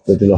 Tó ti lọ.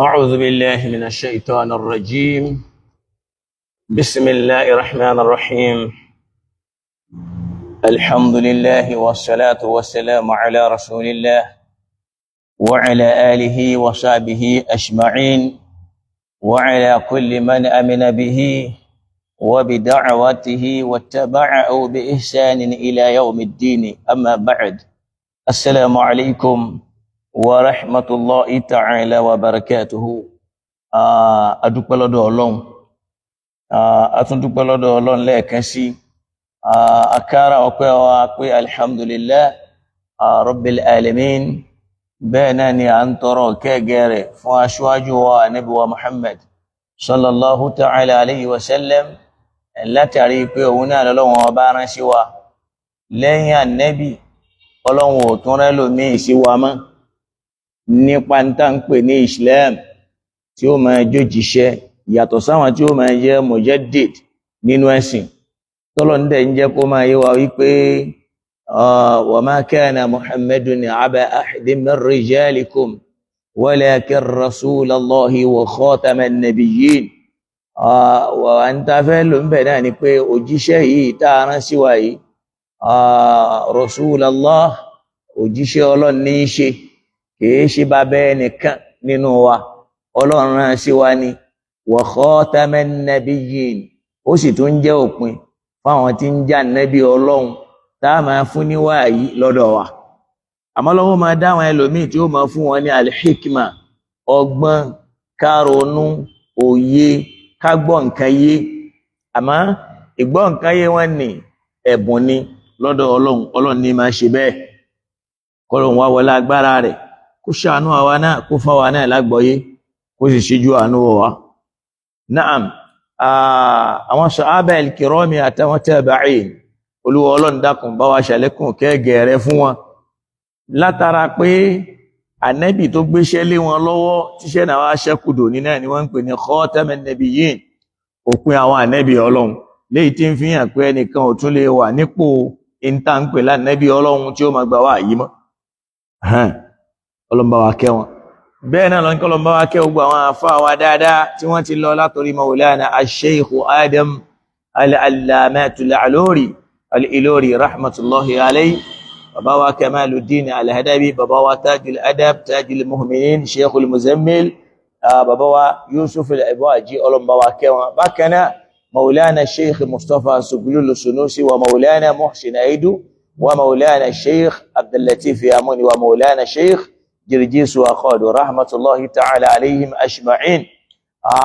أعوذ بالله من الشيطان الرجيم. بسم الله الرحمن الرحيم. الحمد لله والصلاة والسلام على رسول الله وعلى آله وصحبه أجمعين وعلى كل من أمن به وبدعوته واتبعه بإحسان إلى يوم الدين. أما بعد، السلام عليكم ورحمة الله تعالى وبركاته. A dúpẹ́ lọ́dọ̀ Ọlọ́run, a tún dúpẹ́ lọ́dọ̀ Ọlọ́run lẹ́ẹ̀kan sí. Akára ọpẹ́ wa pé alhamdulillah rabbil alamin. Bẹ́ẹ̀ náà ni à ń tọrọ kẹ́gẹ́ rẹ̀ fún aṣíwájú wa Ànábì wa Muhammad sallallahu ta'ala alayhi wa sallam, látàrí pé òun náà lọ́lọ́run ọba rán sí wa. Lẹ́yìn Ànábì, Ọlọ́run ò tún rẹ́ lòmíì sí wa mọ́ nípa ń tá ń pè ní Islam tí ó máa jójíṣẹ́, yàtọ̀ sáwọn tí ó máa jẹ́ mujaddid nínú ẹ̀sìn. Tọ́lọ̀ ń dẹ̀ ń jẹ́ kó máa yé wa wípé wa ma kana Muhammadun aba ahadin min rijalikum walakin rasulallahi wa khataman nabiyyin. Wà ń ta fẹ́ ló ń bẹ̀ náà ni pé òjíṣẹ́ yìí tá a rán sí wa yìí, rasulallah, òjíṣẹ́ Ọlọ́run ní í ṣe, kìí ṣe bàbá ẹnìkan nínú wa. Ọlọ́run rán sí wa ni. Wa khataman nabiyyin, ó sì tún jẹ́ òpin fáwọn tí ń já nẹ́bí Ọlọ́run tá a máa fún ní wáyí lọ́dọ̀ wa. Àmọ́ lọ́wọ́ máa dáwọn ẹlòmíì tí ó máa fún wọn ní alhikma, ọgbọ́n, káronú, òye, ká gbọ́ nǹkan yé. Àmọ́ ìgbọ́ nǹkan yé wọn ní ẹ̀bùn ni lọ́dọ̀ Ọlọ́run. Ọlọ́run ní máa ṣe bẹ́ẹ̀. Kọ́lọ́run wá wọlé agbára rẹ̀, kó ṣàánú àwa náà, kó fáwa náà lágbọ́yé, kó sì ṣíjú àánú wọ̀ wá. Naam, àwọn sàhábà al-kirami àtàwọn tabi'in, Olúwa Ọlọ́run dákun bá wa ṣàlékún kẹ́gẹ̀ẹ́ rẹ fún wọn, látara pé ànẹ́bì tó gbéṣẹ́ lé wọn lọ́wọ́ tíṣẹ́ náà wá ṣẹ́kù dòní náà ni wọ́n ń pè ní khataman nabiyyin, òpin àwọn ànẹ́bì Ọlọ́run, léyìí tí ń fi hàn pé ẹnìkan ò tún lè wà nípò ìta ń pè lánẹ́bì Ọlọ́run tí ó máa gbà wá yìí mọ́. Ọlọ́run bá wa kẹ́ wọn. Bẹ́ẹ̀ náà lọ́nkọ́ lọ́n bá wa kẹ́ gbogbo àwọn àfáà wa dáadáa tí wọ́n ti lọ látòrí Maulana Ash-Sheikh Adam Al-Allamatul Alori Al-Ilori rahmatullahi alayhi, bàbá wa Kamaluddin Al-Hadabi, bàbá wa Tajul Adab, Tajul Mu'minin, Sheikhul Muzammil, bàbá wa Yusuf Al-Ibaji, Ọlọ́run bá wa kẹ́ wọn. Bákan náà Maulana Sheikh Mustapha Suglulu Sunusi wa Maulana Muhsin Aidu wa Maulana Sheikh Abdullatif Yamuni wa Maulana Sheikh Jirjisu Akọọdù rahmatullahi ta'ala alayhim ajma'in.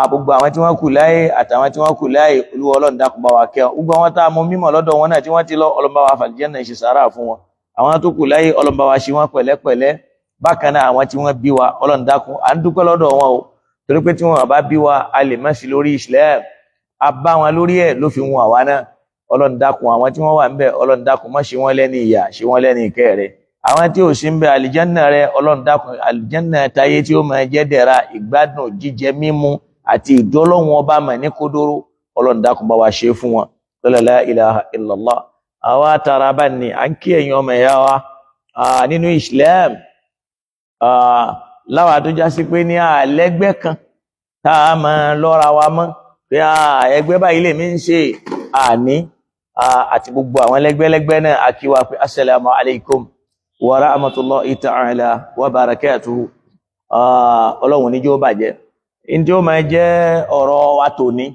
Gbogbo àwọn tí wọ́n kù láyé àtàwọn tí wọ́n kù láyé, Olúwa Ọlọ́run dákun bá wa kẹ́ wọn. Gbogbo àwọn tá a mọ mímọ̀ lọ́dọ̀ wọn náà tí wọ́n ti lọ, Ọlọ́run bá wa fàlìjẹ́nà ṣe sàárà fún wọn. Àwọn tó kù láyé, Ọlọ́run bá wa ṣe wọ́n pẹ̀lẹ́pẹ̀lẹ́. Bákan náà àwọn tí wọ́n bí wa, Ọlọ́run dákun, à ń dúpẹ́ lọ́dọ̀ wọn o, torí pé tí wọn bá bí wa, a lè má sí lórí Islam. A bá wọn lórí ẹ̀ ló fi wọn àwa náà. Ọlọ́run dákun, àwọn tí wọ́n wà ń bẹ̀, Ọlọ́run dákun, má ṣe wọ́n lẹ́ni ìyà, ṣe wọ́n lẹ́ni ìkẹ́ rẹ̀. Àwọn tí ò sí ń bẹ, àlìjánná rẹ, Ọlọ́run dákun, àlìjánná táyé tí ó máa jẹ́ dẹ̀ra, ìgbádùn, jíjẹ, mímu àti ìdọ́lọ́wọ́n ọba mà ní kódóró, Ọlọ́run dákun bá wa ṣe fún wọn. La ilaha illallah. Àwa tara bá ní à ń kí ẹ̀yin ọmọ ẹ̀yà wa nínú Islam, láwa tó já sí pé ní àlẹ́gbẹ́ kan tá a máa lọ́ra wa mọ́ pé ẹgbẹ́ báyìí lèmi ń ṣe àní, àti gbogbo àwọn ẹlẹ́gbẹ́lẹ́gbẹ́ náà, a kí wa pé assalamu alaikum wa rahmatullahi ta'ala wa barakatuhu. Ọlọ́run níjó bàjẹ́. In tí ó máa jẹ́ ọ̀rọ̀ wa tòní,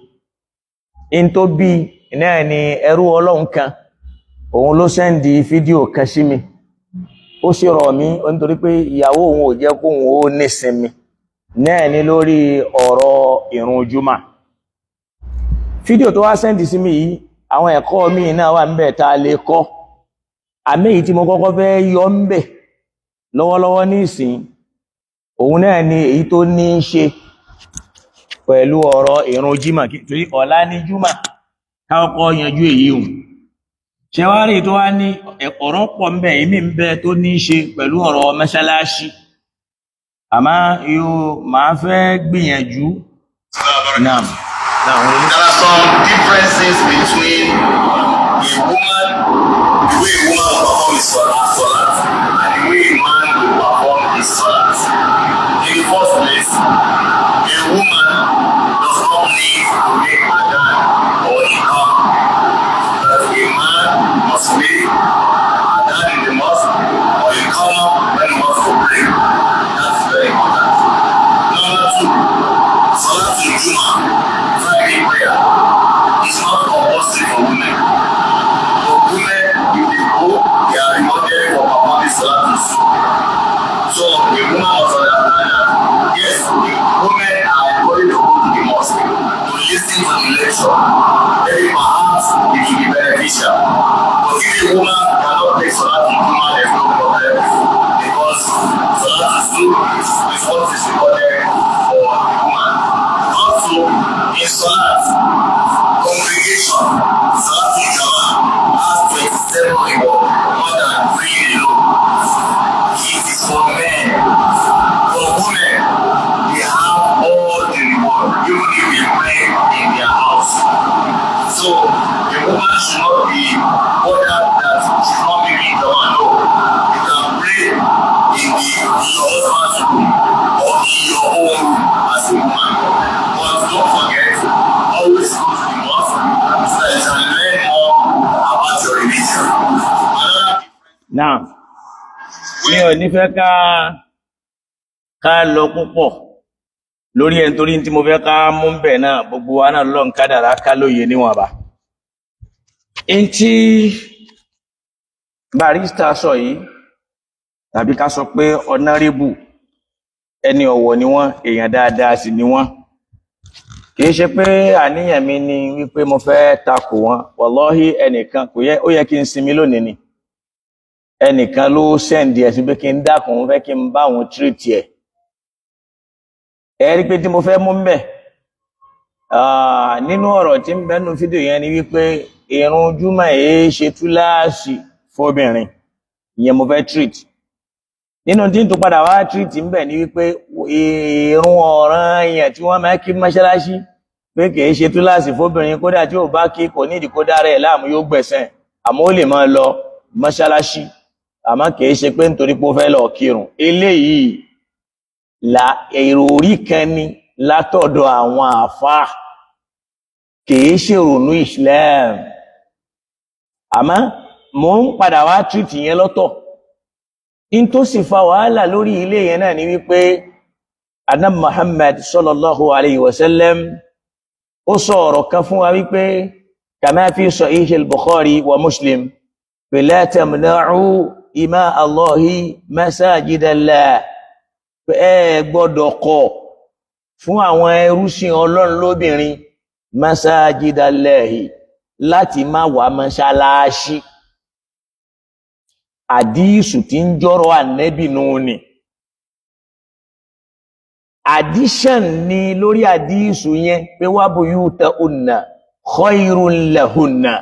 in tó bí náà ni ẹrú Ọlọ́run kan, òun ló send fídíò kan sí mi. Ó sì rọ̀ mí nítorí pé ìyàwó òun ò jẹ́ kóun ó nísinmi, náà ni lórí ọ̀rọ̀ ìrun jùmọ̀. Fídíò tó wá send sí mi yìí, àwọn ẹ̀kọ́ míì náà wà níbẹ̀ tá a lè kọ́. Àmì èyí tí mo kọ́kọ́ fẹ́ yọ ń bẹ̀ lọ́wọ́lọ́wọ́ ní ìsìn, òun náà ni èyí tó ní í ṣe pẹ̀lú ọ̀rọ̀ ìrun jímà, torí ọ̀la ní júmà, káwọ́kọ́ yanjú èyí hùn. Ṣe wá rí tó wá ní ọ̀rọ̀ pọ̀ ń bẹ̀, èmi ń bẹ tó ní í ṣe pẹ̀lú ọ̀rọ̀ mọ́ṣáláṣí, àmọ́ yóò máa fẹ́ gbìyànjú náà. There are some differences between a woman, the way a woman will perform his salat, and the way a man will perform his salat. In the first place, a woman does not need to make adhan or iqamah. That a man must make adhan in the mosque or iqamah when he wants to pray. That's very important. Number two, Salatul Juma, Friday prayer, is not compulsory for women. For women, if they go, they are rewarded for performing Salatul Subh. So a woman must understand that yes, the women are encouraged to go to the mosque to listen to the lecture. Maybe perhaps it will be beneficial. But if a woman cannot take Salatul Juma, there's no problem, because Salatul Subh is what is recorded for the woman. Also, in Salat, congregation, Salatul Jama has 27 reward, more than praying alone. It is for men. For women, they have all the reward, even if they pray in their house. So, a woman should not be bothered that she's not making Jama. No. You can pray in your husband's room or in your own room as a woman. But don't forget, always go to the mosque so that you can learn more about your religion. Another Náà mi ò ní fẹ́ ká lọ púpọ̀ lórí ẹ̀, nítorí tí mo fẹ́ ká mú bẹ̀ náà, gbogbo wa náà lọ́n kádàrá ká lóye níwọ̀nba. In tí barrister sọ yìí, tàbí ká sọ pé honourable, ẹni ọ̀wọ̀ ni wọ́n, èèyàn dáadáa sì ni wọ́n. Kìí ṣe pé àníyàn mi ni wípé mo fẹ́ takò wọn. Wallahi, ẹnìkan kò yẹ, ó yẹ kí n sinmi lónìí ni. Ẹnìkan ló send ẹ̀ sí pé kí n dákun, fẹ́ kí n bá òun treat ẹ̀. Ẹ rí pé tí mo fẹ́ mú mbẹ̀ Nínú ọ̀rọ̀ tí ń bẹ́nu fídíò yẹn ni wípé ìrun júmọ̀ èé ṣe túláàsì fóbìnrin. Ìyẹn mo fẹ́ treat. Nínú tí ń tún padà wá treat ń bẹ̀ ni wípé ìrun ọ̀ranyàn tí wọ́n máa kí mọ́ṣáláṣí pé kìí ṣe túláàsì fóbìnrin, kódà tí ò bá kí kò nídìí kó dára ẹ̀ láàmú, yóò gbẹ̀sẹ̀, àmọ́ ó lè máa lọ mọ́ṣáláṣí, àmọ́ kìí ṣe pé nítorí pé ó fẹ́ lọ kírun. Eléyìí la èrò orí kan ni látọ̀dọ̀ àwọn àfáà, kìí ṣe ìrònú Islam. Àmọ́ mò ń padà wá treat yẹn lọ́tọ̀. In tó sì fa wàhálà lórí ilé yẹn náà ni wípé Adam Muhammad sallallahu alayhi wa sallam ó sọ ọ̀rọ̀ kan fún wa wípé kama fi Sahih al-Bukhari wa Muslim, la tamna'u ima Allahi masajidallah, ẹ gbọ́dọ̀ kọ̀ fún àwọn ẹrúsìn Ọlọ́run lóbìnrin masajidallahi láti má wá mọ́ṣáláṣí. Àdísù tí ń jọ́rọ̀ ànẹ́bì nù ni addition ni lórí àdísù yẹn pé wa buyutahunna khairun lahunna,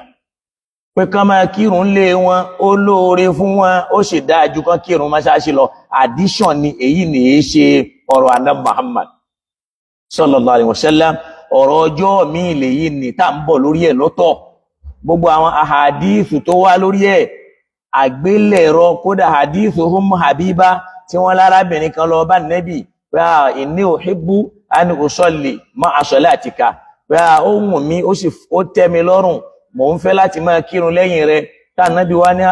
pé kán máa kírun lé wọn ó lóore fún wọn, ó sì dáa ju kán kírun mọ́ṣáláṣí lọ. Addition ni èyí ní í ṣe ọ̀rọ̀ àná Muhammad sallallahu alaihi wasallam. Ọ̀rọ̀ ọjọ́ míì lèyí ni tá ń bọ̀ lórí ẹ̀ lọ́tọ̀. Gbogbo àwọn ahadíìsù tó wá lórí ẹ̀ àgbélẹ̀rọ, kódà hadíìsù Ummu Habiba tí wọ́n lárábìnrin kan lọ bá nẹ́bì pé inni uhibbu an usalli ma'a salatika, pé ó wù mí, ó sì ó tẹ́ mi lọ́rùn, mò ń fẹ́ láti máa kírun lẹ́yìn rẹ̀. Tá nẹ́bì wá ní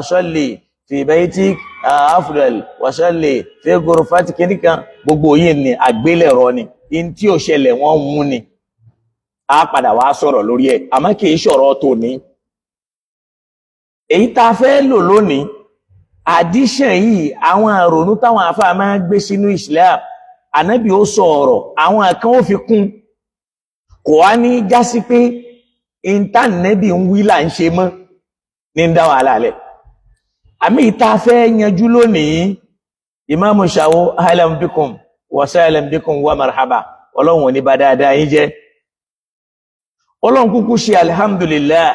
salli fi baytik afdal wa salli fi ghurfatik kìnìkan. Gbogbo yìí ni àgbélẹ̀rọ ni, in tí ò ṣẹlẹ̀ wọ́n mú ni a padà wá sọ̀rọ̀ lórí ẹ̀, àmọ́ kì í ṣọ̀rọ̀ tòní. Èyí tá a fẹ́ lò lónìí, addition yìí, àwọn àrònú táwọn afáà máa ń gbé sínú Islam, ànábì ó sọ ọ̀rọ̀, àwọn kan ó fi kún, kò wá ní jásí pé ìntànẹ́bì ń wí là ń ṣe mọ́ ní ń dá wàhálà lẹ̀. Àmì ìta fẹ́ yanjú lónìí, Ìmáàmù Ṣàwó, ahlan bikum wa sahlan bikum wa marhaba. Ọlọ́run ò ní bá dáadáa yín jẹ́. Ọlọ́run kúkú ṣe, alhamdulillah,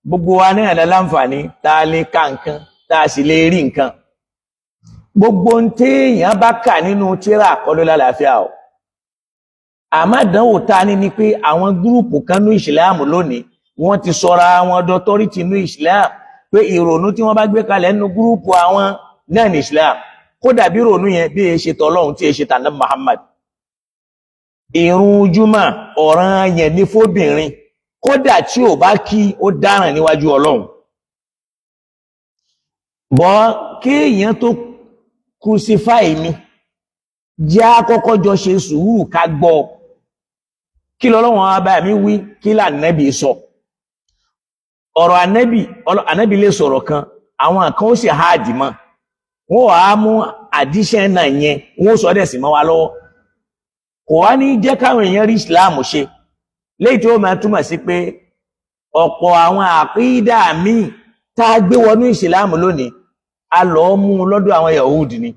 gbogbo wa ní àdá láǹfààní tá a lè ka nǹkan, tá a sì lè rí nǹkan. Gbogbo ń téèyàn bá kà nínú tírà kọ́ ló lálàáfíà o. Àmàdánwò tá a ní ni pé àwọn group kan ní ìsìláàmù lónìí, wọ́n ti sọra àwọn d'autority ní ìsìláàmù, pé ìrònú tí wọ́n bá gbé kalẹ̀ nínú group àwọn náà ní ìsìláàmù, kódà bí ìrònú yẹn bí e ṣe tọlọ́hun tí e ṣe tànà Muhammad. Ìrun júmọ̀ ọ̀ràn yẹn ní fóbìnrin, kódà tí ò bá kí ó dáràn níwájú Ọlọ́run. Bọ́ kéèyàn tó crucify mi, jẹ́ àkọ́kọ́ jọ ṣe sùúrù ká gbọ́ kí lọ́lọ́wọ́n abá mi wí, kí lànẹ́bì sọ. Ọ̀rọ̀ ànẹ́bì, ànẹ́bì lè sọ̀rọ̀ kan, àwọn kan ó sì háàdì mọ́, wọ́n wàá mú addition náà yẹn, wọ́n sọ dẹ̀ sí mọ́ wa lọ́wọ́. Kò wá ní jẹ́ káwọn èèyàn rí Islam ṣe léyìí tó máa túmọ̀ sí pé ọ̀pọ̀ àwọn àkídà míì tá a gbé wọnú Islam lónìí, a lọ mú un lọ́dọ̀ àwọn Yahudi ni,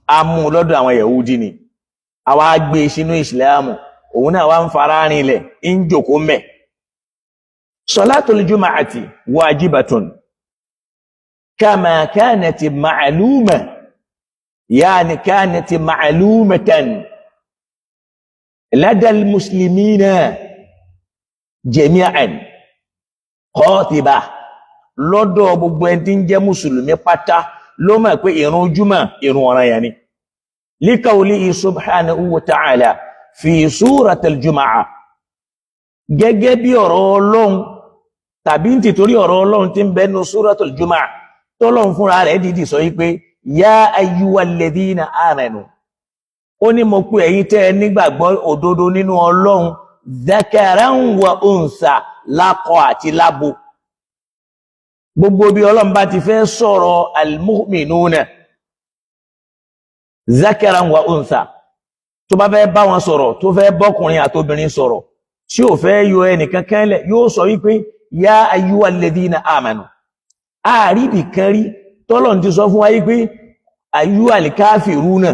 a mú un lọ́dọ̀ àwọn Yahudi ni, àwa gbé sínú Islam, òun náà wá ń fara rinlẹ̀ ń jòkó mẹ́. Salatul jumu'ati wajibatun kama kanat ma'luma, yani kanat ma'lumatan lada al-muslimina jami'an qatiba. Lọ́dọ̀ gbogbo ẹni tí ń jẹ́ mùsùlùmí pátá ló mọ̀ pé ìrun júmọ̀ ìrun ọ̀ranyàn ni. Likawlihi subhanahu wa ta'ala fi suratil jumu'ah, gẹ́gẹ́ bí ọ̀rọ̀ Ọlọ́run tàbí nítorí ọ̀rọ̀ Ọlọ́run tí ń bẹnu suratul jumu'ah, tọ́lọ́run fúnra rẹ̀ dìdì sọ wípé ya ayyuhal ladhina amanu, ó ní mo pé ẹ̀yin tẹ́ ẹ nígbàgbọ́ òdodo nínú Ọlọ́run, dhakaran wa untha, lákọ àti lábo. Gbogbo bí Ọlọ́run bá ti fẹ́ sọ̀rọ̀ al-mu'minuna dhakaran wa untha, tó bá fẹ́ bá wọn sọ̀rọ̀, tó fẹ́ bọ́kùnrin àtobìnrin sọ̀rọ̀, tí ò fẹ́ yọ ẹnìkan kẹ́lẹ̀, yóò sọ wípé ya ayyuhal ladhina amanu. Àríbì kan rí tọ́lọ̀ ti sọ fún wa wípé ayyuhal kafiruna.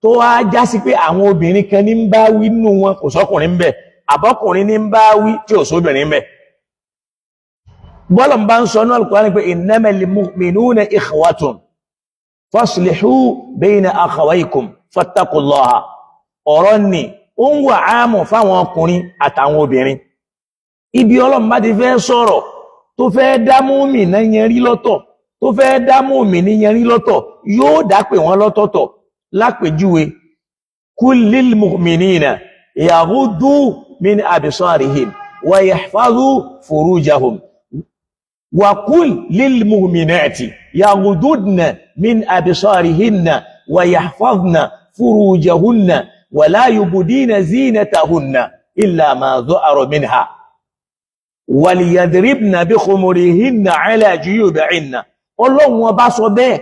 Tó wá já sí pé àwọn obìnrin kan ní ń bá wí nínú wọn, kò sọ́kùnrin ń bẹ, àbọ́kùnrin ní ń bá wí tí ò sóbìnrin ń bẹ. Bọ́lọ̀ ń bá ń sọ ní Al-Qur'an pé innamal mu'minuna ikhwatun faslihu bayna akhawaykum fattaqullaha. Ọ̀rọ̀ ni ó ń wà áàmù fáwọn ọkùnrin àtàwọn obìnrin. Ibi Ọlọ́run bá ti fẹ́ sọ̀rọ̀ tó fẹ́ dá mùmínì yẹn rí lọ́tọ̀, tó fẹ́ dá mùmínì yẹn rí lọ́tọ̀, yóò dá pè wọ́n lọ́tọ̀ọ̀tọ̀. Lápèjúwe, kullil mu'minina yaghuddu min absarihim wa yahfazu furujahum wa kul lil mu'minati yaghuddudna min absarihinna wa yahfazna furujahunna wa la yubdina zinatahunna illa ma dhahara minha waliyadribna bí khumurihinna ala juyubihinna. Ọlọ́run Ọba sọ bẹ́ẹ̀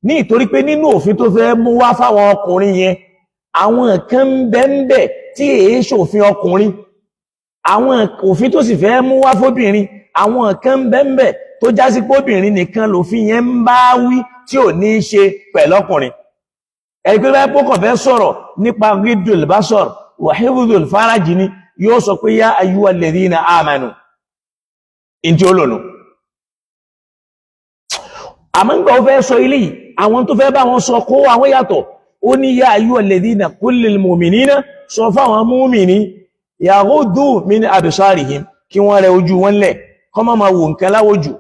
ní ìtorí pé nínú òfin tó fẹ́ mú wá fáwọn ọkùnrin yẹn, àwọn kan ń bẹ ń bẹ tí èé ṣòfin ọkùnrin. Àwọn òfin tó sì fẹ́ mú wá fóbìnrin, àwọn kan ń bẹ ń bẹ tó já sí pé obìnrin nìkan lòfin yẹn ń bá wí, tí ò ní í ṣe pẹ̀lú ọkùnrin. Ẹgbẹ́ bá pọ́kàn fẹ́ sọ̀rọ̀ nípa rídùl basar wa hifdhul faraj ni, yóò sọ pé yá ayyuhal ladhina amanu in tí ó lònà. Àmọ́ nígbà ó fẹ́ sọ ilé yìí, àwọn tó fẹ́ bá wọn sọ kó àwọn yàtọ̀. Ó ní yá ayyuhal ladhina kullil mu'minina, sọ fáwọn múmìnì, yaghuddu min absarihim, kí wọ́n rẹ ojú wọn lẹ̀, kọ́ máa wò nǹkan láwòjù,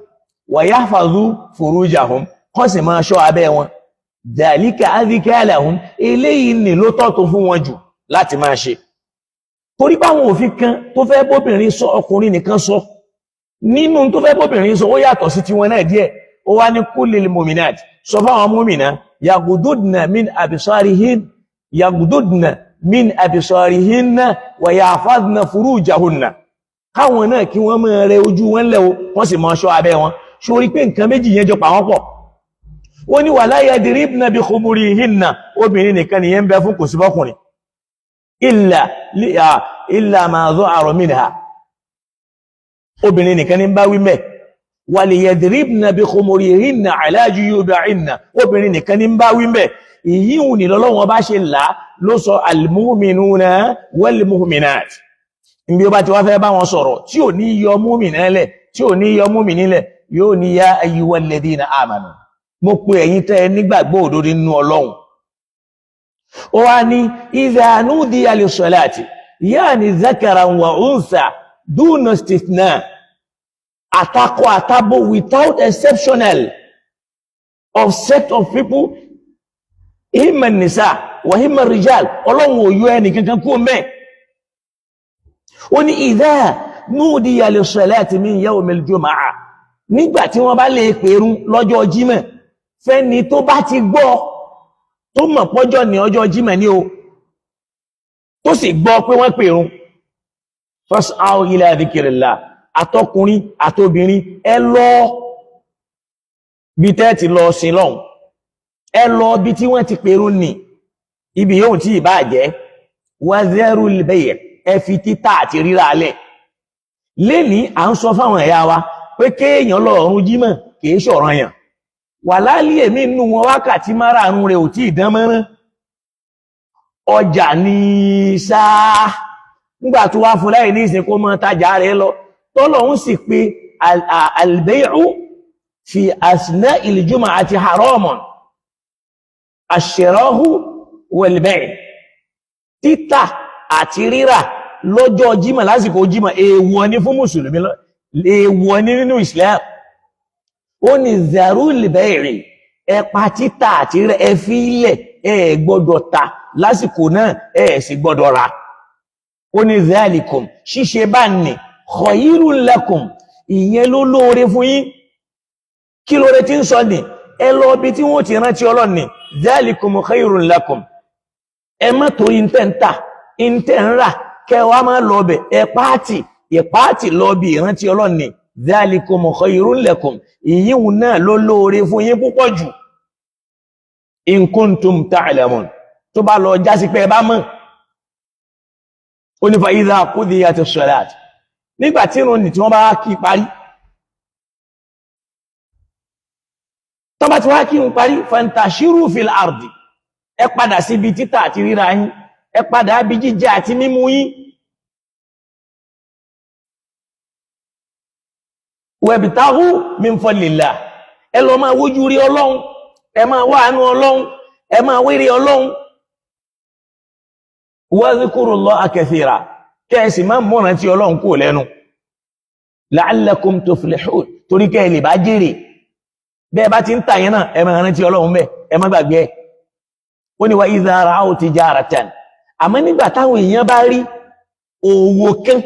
wa yahfazu furujahum, kọ́ sì máa ṣọ́ abẹ́ wọn. Dhalika adhka lahum, eléyìí ni ló tọ́ tó fún wọn jù láti máa ṣe. Torí báwọn òfin kan tó fẹ́ bóbìnrin sọ, ọkùnrin nìkan sọ nínú tó fẹ́ bóbìnrin sọ, ó yàtọ̀ sí tiwọn náà díẹ̀. Ó wá ní kullil mu'minat, sọ fáwọn mu'mina, yagududna min absarihin, yagududna min absarihinna wa yahfazna furujahunna, káwọn náà kí wọ́n máa rẹ ojú wọn lẹ́wọ́, wọ́n sì máa ṣọ́ abẹ́ wọn. Sórí pé nǹkan méjì yẹn jọ pa wọ́n pọ̀. Ó ní wala yadribna bi khumurihinna, obìnrin nìkan nìyẹn ń bẹ fún, kò sí fọ́kùnrin, illa ma dhahara minha. Obìnrin nìkan ní bá wí mẹ́. Waliyadribna bi khumurihinna ala juyubihinna, obìnrin nìkan ní bá wí mẹ́. Ìyíhùn ní lọ́lọ́wọ́n bá ṣe là ló sọ al-mu'minuna wal-mu'minat. Níbi ó bá ti wá fẹ́ bá wọn sọ̀rọ̀ tí ò ní yọ múmìnà lẹ̀, tí ò ní yọ múmìnì lẹ̀, yóò ní yá ayyuhal ladhina amanu, mo pe ẹ̀yin tẹ́ ẹ nígbàgbọ́ òdodo nínú Ọlọ́run. Ó wá ní idha nudiya lis-salati, yaani dhakaran wa untha duna istithna, àtakọ àtabo, without exceptional of set of people, imma nisa wa imma rijal. Ọlọ́run ò yọ ẹnì kankan kú mẹ́. Ó ní idha nudiya lis-salati min yawmil jumu'ah, nígbà tí wọ́n bá lè pèrún lọ́jọ́ jímọ̀, fẹ́ni tó bá ti gbọ́, tó mọ̀ pọ́jọ́ ní ọjọ́ jímọ̀ ní o, tó sì gbọ́ pé wọ́n pèrún, fas'aw ila dhikrillah, àtọkùnrin àtobìnrin, ẹ lọ bí tẹ́ẹ̀tì lọ sí lọ́hùn, ẹ lọ bí tí wọ́n ti pèrún ní ibi yóò tí ìbá jẹ́, wazarul bay', ẹ fi títà àti rírà lẹ̀. Léní à ń sọ fáwọn ẹ̀yà wa pé kéèyàn lọ ọ̀run jímọ̀ kìí ṣọ̀ranyàn. Wà láàlì èmi nínú wọn, wákàtí márààrún rẹ̀ ò tí ì dán mọ́rán, ọjà ní sáà nígbà tó wá fún láì ní ìsìn kó mọ́ tajà rẹ̀ lọ. Tọ́lọ̀ ń sì pé al-bay'u fi asna'il jumu'ati haramun, ash-shira'u wal-bay', títà àti rírà lọ́jọ́ jímọ̀, lásìkò jímọ̀, èèwọ̀ ni fún mùsùlùmí, èèwọ̀ ni nínú Islam. Ó ní zarul bay'i, ẹpa títà àti rírà, ẹ fi ilẹ̀, ẹ gbọ́dọ̀ ta lásìkò náà, ẹ sì gbọ́dọ̀ rà. Ó ní dhalikum, ṣíṣe bá ní, khayrun lakum, ìyẹn ló lóore fún yín. Kí lóore tí ń sọ ní? Ẹ lọ bí tí wọ́n ti rántí Ọlọ́run ní dhalikum khayrun lakum. Ẹ má torí ń tẹ́ ń tà, ń tẹ́ ń rà, kẹwàá máa lọ bẹ̀. Ẹ pààtì ìpààtì lọ bí ìrántí Ọlọ́run ní dhalikum khayrun lakum, ìyíhun náà ló lóore fún yín púpọ̀ jù, in kuntum ta'lamun, tó bá lọ jásí pé ẹ bá mọ̀. Ó ní fa idha qudiyatis salat, nígbà tí irun ní tí wọ́n bá kí parí, tó bá ti wá kí ń parí, fantashiru fil ardi, Ẹ padà síbi títà àti ríra yín, ẹ padà bí jíjẹ àti mímu yín. Wabtagu min fadlillah, ẹ lọ máa wójú rí Ọlọ́run, ẹ máa wá àánú Ọlọ́run, ẹ máa wérí Ọlọ́run. Wadhkurullaha kathira, kẹ́ẹ̀sì máa mọ̀ràn tí Ọlọ́run kò lẹ́nu. La'allakum tuflihun, torí kẹ́ ẹ lè bá jèrè. Bẹ́ẹ̀ bá ti ń tà yẹn náà, ẹ máa rántí Ọlọ́run bẹ́ẹ̀, ẹ má gbàgbé ẹ̀. Ó ní wa idha ra'aw tijaratan, àmọ́ nígbà táwọn èèyàn bá rí òwò kan,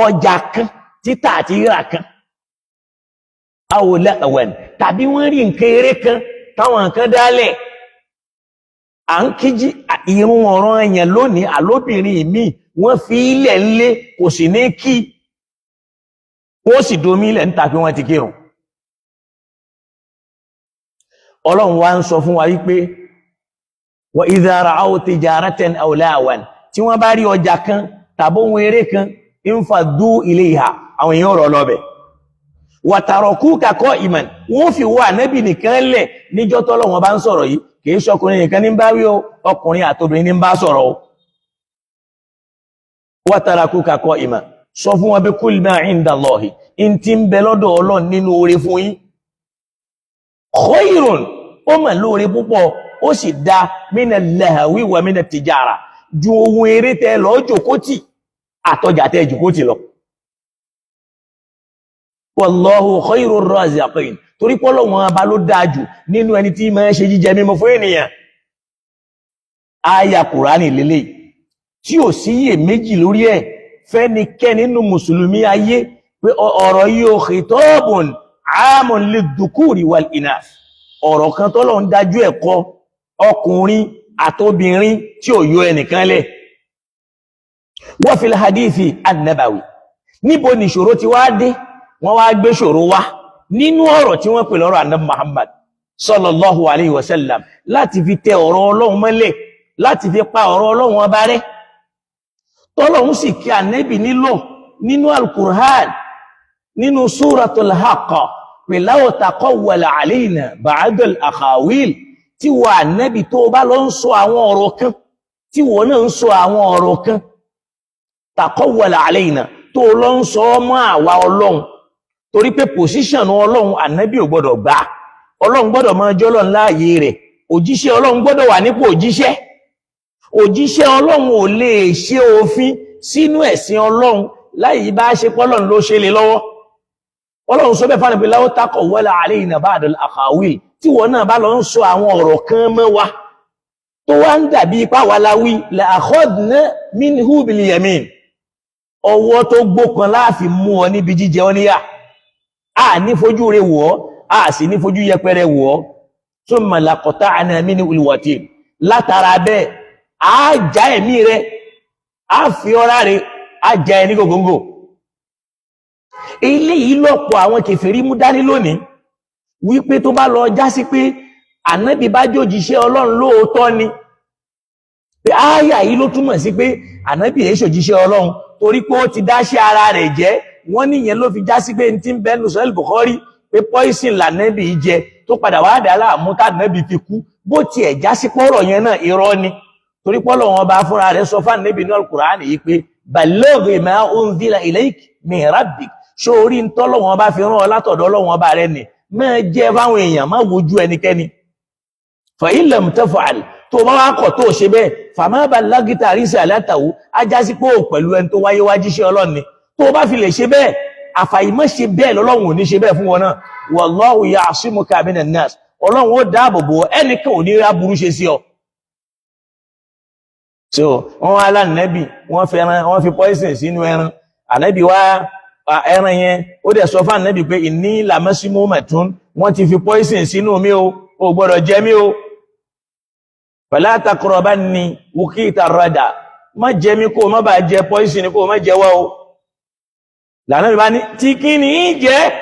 ọjà kan, títà àti rírà kan, aw lahwan, tàbí wọ́n rí nǹkan eré kan táwọn kan dálẹ̀, à ń kíjí irun ọ̀rọ̀ èèyàn lónìí, àlóbìnrin míì wọ́n fi ilẹ̀ ńlé, kò sì ní kí wọ́n sì domi ilẹ̀ ń ta pé wọ́n ti kírun. Ọlọ́run wá ń sọ fún wa wípé wa idha ra'aw tijaratan aw lahwan, tí wọ́n bá rí ọjà kan tàbí ohun eré kan, infaddu ilayha, àwọn èèyàn rọ̀ lọ́bẹ̀. Wa tarakuka qa'iman, wọ́n fi wọ ànábì nìkan lẹ̀ níjọ́ tọ́lọ́run bá ń sọ̀rọ̀ yìí. Kìí ṣọkùnrin nìkan ní bá wí o, ọkùnrin àtobìnrin ní bá sọ̀rọ̀ o. Wa tarakuka qa'iman, sọ fún wọn bí kul ma inda Allahi, in ti ń bẹ lọ́dọ̀ Ọlọ́run nínú oore fún yín, khairun, ó mà lóore púpọ̀, ó sì dá, mina lahawi wa mina tijara, ju ohun eré tẹ lọ jòkótì àtọjà tẹ jòkótì lọ. Wallahu khairur raziqin, torí pọ́lọ̀ wọn bá ló dáa jù nínú ẹni tí máa ń ṣe jíjẹ mímu fún ènìyàn. Aya Kùránì lélẹ̀ tí ò síyè méjì lórí ẹ̀ fẹ́nikẹ́ni nínú mùsùlùmí ayé pé ọ̀rọ̀ yìí ò khitabun amun lidhukuri wal inath, ọ̀rọ̀ kan tọ́lọ̀ ń dájú ẹ̀kọ́ ọkùnrin àtobìnrin tí ò yọ ẹnìkan lẹ̀. Wa fil hadithi annabawi, níbo ni ìṣòro ti wá dé? Wọ́n wá gbé ṣòro wá nínú ọ̀rọ̀ tí wọ́n pè lọ́rọ̀ Ànábì Muhammad sallallahu alayhi wa sallam, láti fi tẹ ọ̀rọ̀ Ọlọ́run mọ́lẹ̀, láti fi pa ọ̀rọ̀ Ọlọ́run ọba rẹ́. Tọ́lọ́run sì kí Ànábì nílò nínú Al-Qur'an, nínú Suratul Haqqa, pé law taqawwala alayna ba'dal aqawil, tí wọ́n Ànábì tó bá lọ ń sọ àwọn ọ̀rọ̀ kan, tí wọ́n náà ń sọ àwọn ọ̀rọ̀ kan, taqawwala alayna, tó lọ ń sọ mọ́ àwa Ọlọ́run, torí pé pòsíṣàn Ọlọ́run Ànábì ò gbọ́dọ̀ gbà. Ọlọ́run gbọ́dọ̀ máa jọ́ Ọlọ́run láàyè rẹ̀, òjíṣẹ́ Ọlọ́run gbọ́dọ̀ wà nípò òjíṣẹ́. Òjíṣẹ́ Ọlọ́run ò lè ṣe òfin sínú ẹ̀sìn Ọlọ́run láì bá ṣe pọ́lọ́run ló ṣe lè lọ́wọ́. Ọlọ́run sọ bẹ́ẹ̀ fún law taqawwala alayna ba'dal aqawil, tí wọ́n náà bá lọ ń sọ àwọn ọ̀rọ̀ kan mọ́ wa tó wá ń dàbí ipá wa láwí, la akhadna minhu bil yamin, ọwọ́ tó gbókan láàfin mú ọ níbi jíjẹ ọ níyà. A ní fojú rẹ̀ wọ̀ ọ́, a sì ní fojú yẹpẹrẹ wọ̀ ọ́. Thumma laqata'na minhu al-watin, látara bẹ́ẹ̀ a já ẹ̀mí rẹ̀, a fi ọ́rá rẹ̀, a já ẹ ní gògóńgò. Eléyìí lọ́pọ̀ àwọn kèfèrí mú dání lónìí, wípé tó bá lọ já sí pé Ànábì bá jòjíṣẹ́ Ọlọ́run lóòótọ́ ni, pé ááyà yìí ló túmọ̀ sí pé Ànábì èé ṣòjíṣẹ́ Ọlọ́run, torí pé ó ti dáṣẹ́ ara rẹ̀ jẹ́. Wọ́n níyẹn ló fi já sí pé n ti ń bẹ́nu sọ́ẹ́lì Bukhari pé poison lànàbì jẹ tó padà wá dà láàmú tànàbì fi kú. Bó tiẹ̀ já sí pọ́rọ̀ yẹn náà irọ́ ni, torí pọ́lọ̀ wọn bá fúnra rẹ̀ sọ fún Ànábì ní Al-Qur'ani yìí pé balligh ma unzila ilayk min rabbik, sórí ń tọ́lọ̀ wọn bá fi rán ọ látọ̀dọ̀ Ọlọ́run ọba rẹ̀ nì máa jẹ́ fáwọn èèyàn, má wojú ẹnikẹ́ni. Fa in lam taf'al, tó bá wá kọ̀ tó ṣe bẹ́ẹ̀, fama ballagta risalatahu, á já sí pé ò pẹ̀lú ẹni tó wáyé wá jíṣẹ́ Ọlọ́run ni. Tó bá fi lè ṣe bẹ́ẹ̀, àfàìmọ́ ṣe bẹ́ẹ̀ lọ́lọ́run ò ní ṣe bẹ́ẹ̀ fún wọn náà. Wallahu ya'simuka minan nas, Ọlọ́run ó dáàbò bò ẹnìkan ò ní rí aburú ṣe sí ọ. So wọ́n wá lánàbì, wọ́n fi ẹran, wọ́n fi poison sínú ẹran ànábì wá ẹran yẹn, ó dẹ̀ sọ fún ànábì pé inni lamasmumatun, wọ́n ti fi poison sínú mi o, ò gbọ́dọ̀ jẹ mí o. Fala taqrabanni wukita rada, má jẹ mí kó o má bàa jẹ poison, kó o má jẹ wá o. Lànà mi bá ní tí kí ni í jẹ́.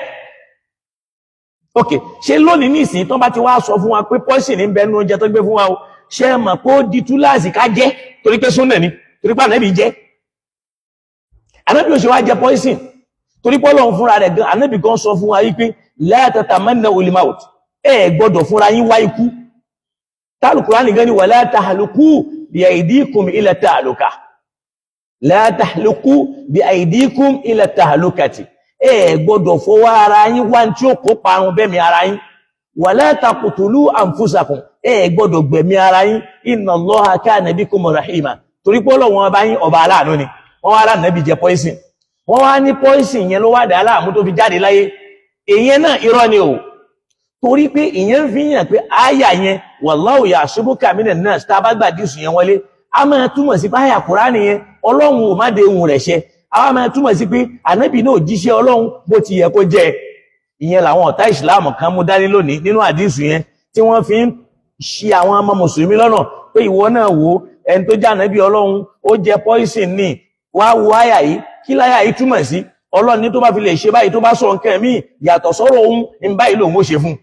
Ok, ṣé lónìí nísìnyí tó bá ti wá sọ fún wa pé poison ń bẹ nínú oúnjẹ tó gbé fún wa o, ṣé ẹ mọ̀ pé ó di túláàsì ká jẹ torí pé súnà ni, torí pé ànábì jẹ? Ànábì ò ṣe wá jẹ poison, torí pé Ọlọ́run fúnra rẹ̀ gan, ànábì gan sọ fún wa yìí pé la tatamannawul maut, ẹ gbọ́dọ̀ fúnra yín wá ikú. Tálùkùránì gan ni wala tahluku bi aydikum ila tahluka, la tahluku bi aydikum ila tahlukati, ẹ gbọ́dọ̀ fọwọ́ ara yín wá tí ó kó parun bẹ́mi ara yín. Wala taqtulu anfusakum, ẹ gbọ́dọ̀ gbẹ̀mí ara yín. Inna Allaha kana bikum rahima, torí pé Ọlọ́run ọba yín ọba aláàánú ni. Wọ́n wá lánàbì jẹ poison, wọ́n wá ní poison yẹn ló wá dà á láàmú tó fi jáde láyé. Ìyẹn náà irọ́ ni o, torí pé ìyẹn ń fi hàn pé àyà yẹn wallahu ya'simuka minan nas, tá a bá gbà dísù yẹn wọlé, a máa túmọ̀ sí pé àyà Kùránì yẹn Ọlọ́run ò má de ohun rẹ̀ ṣẹ. A máa túmọ̀ sí pé ànábì náà jíṣẹ́ Ọlọ́run bó ti yẹ kó jẹ́. Ìyẹn làwọn ọ̀tá ìsìláàmù kan mú dání lónìí nínú àdísù yẹn, tí wọ́n fi ń ṣì àwọn ọmọ mùsùlùmí lọ́nà pé ìwọ náà wò, ẹni tó jẹ́ ànábì Ọlọ́run ó jẹ poison ní, wá wo àyà yìí, kí láyà yìí túmọ̀ sí? Ọlọ́run ní tó bá fi lè ṣe báyìí, tó bá sọ nǹkan míì yàtọ̀ sọ́rọ̀ òun ní báyìí lòun ó ṣe fún un.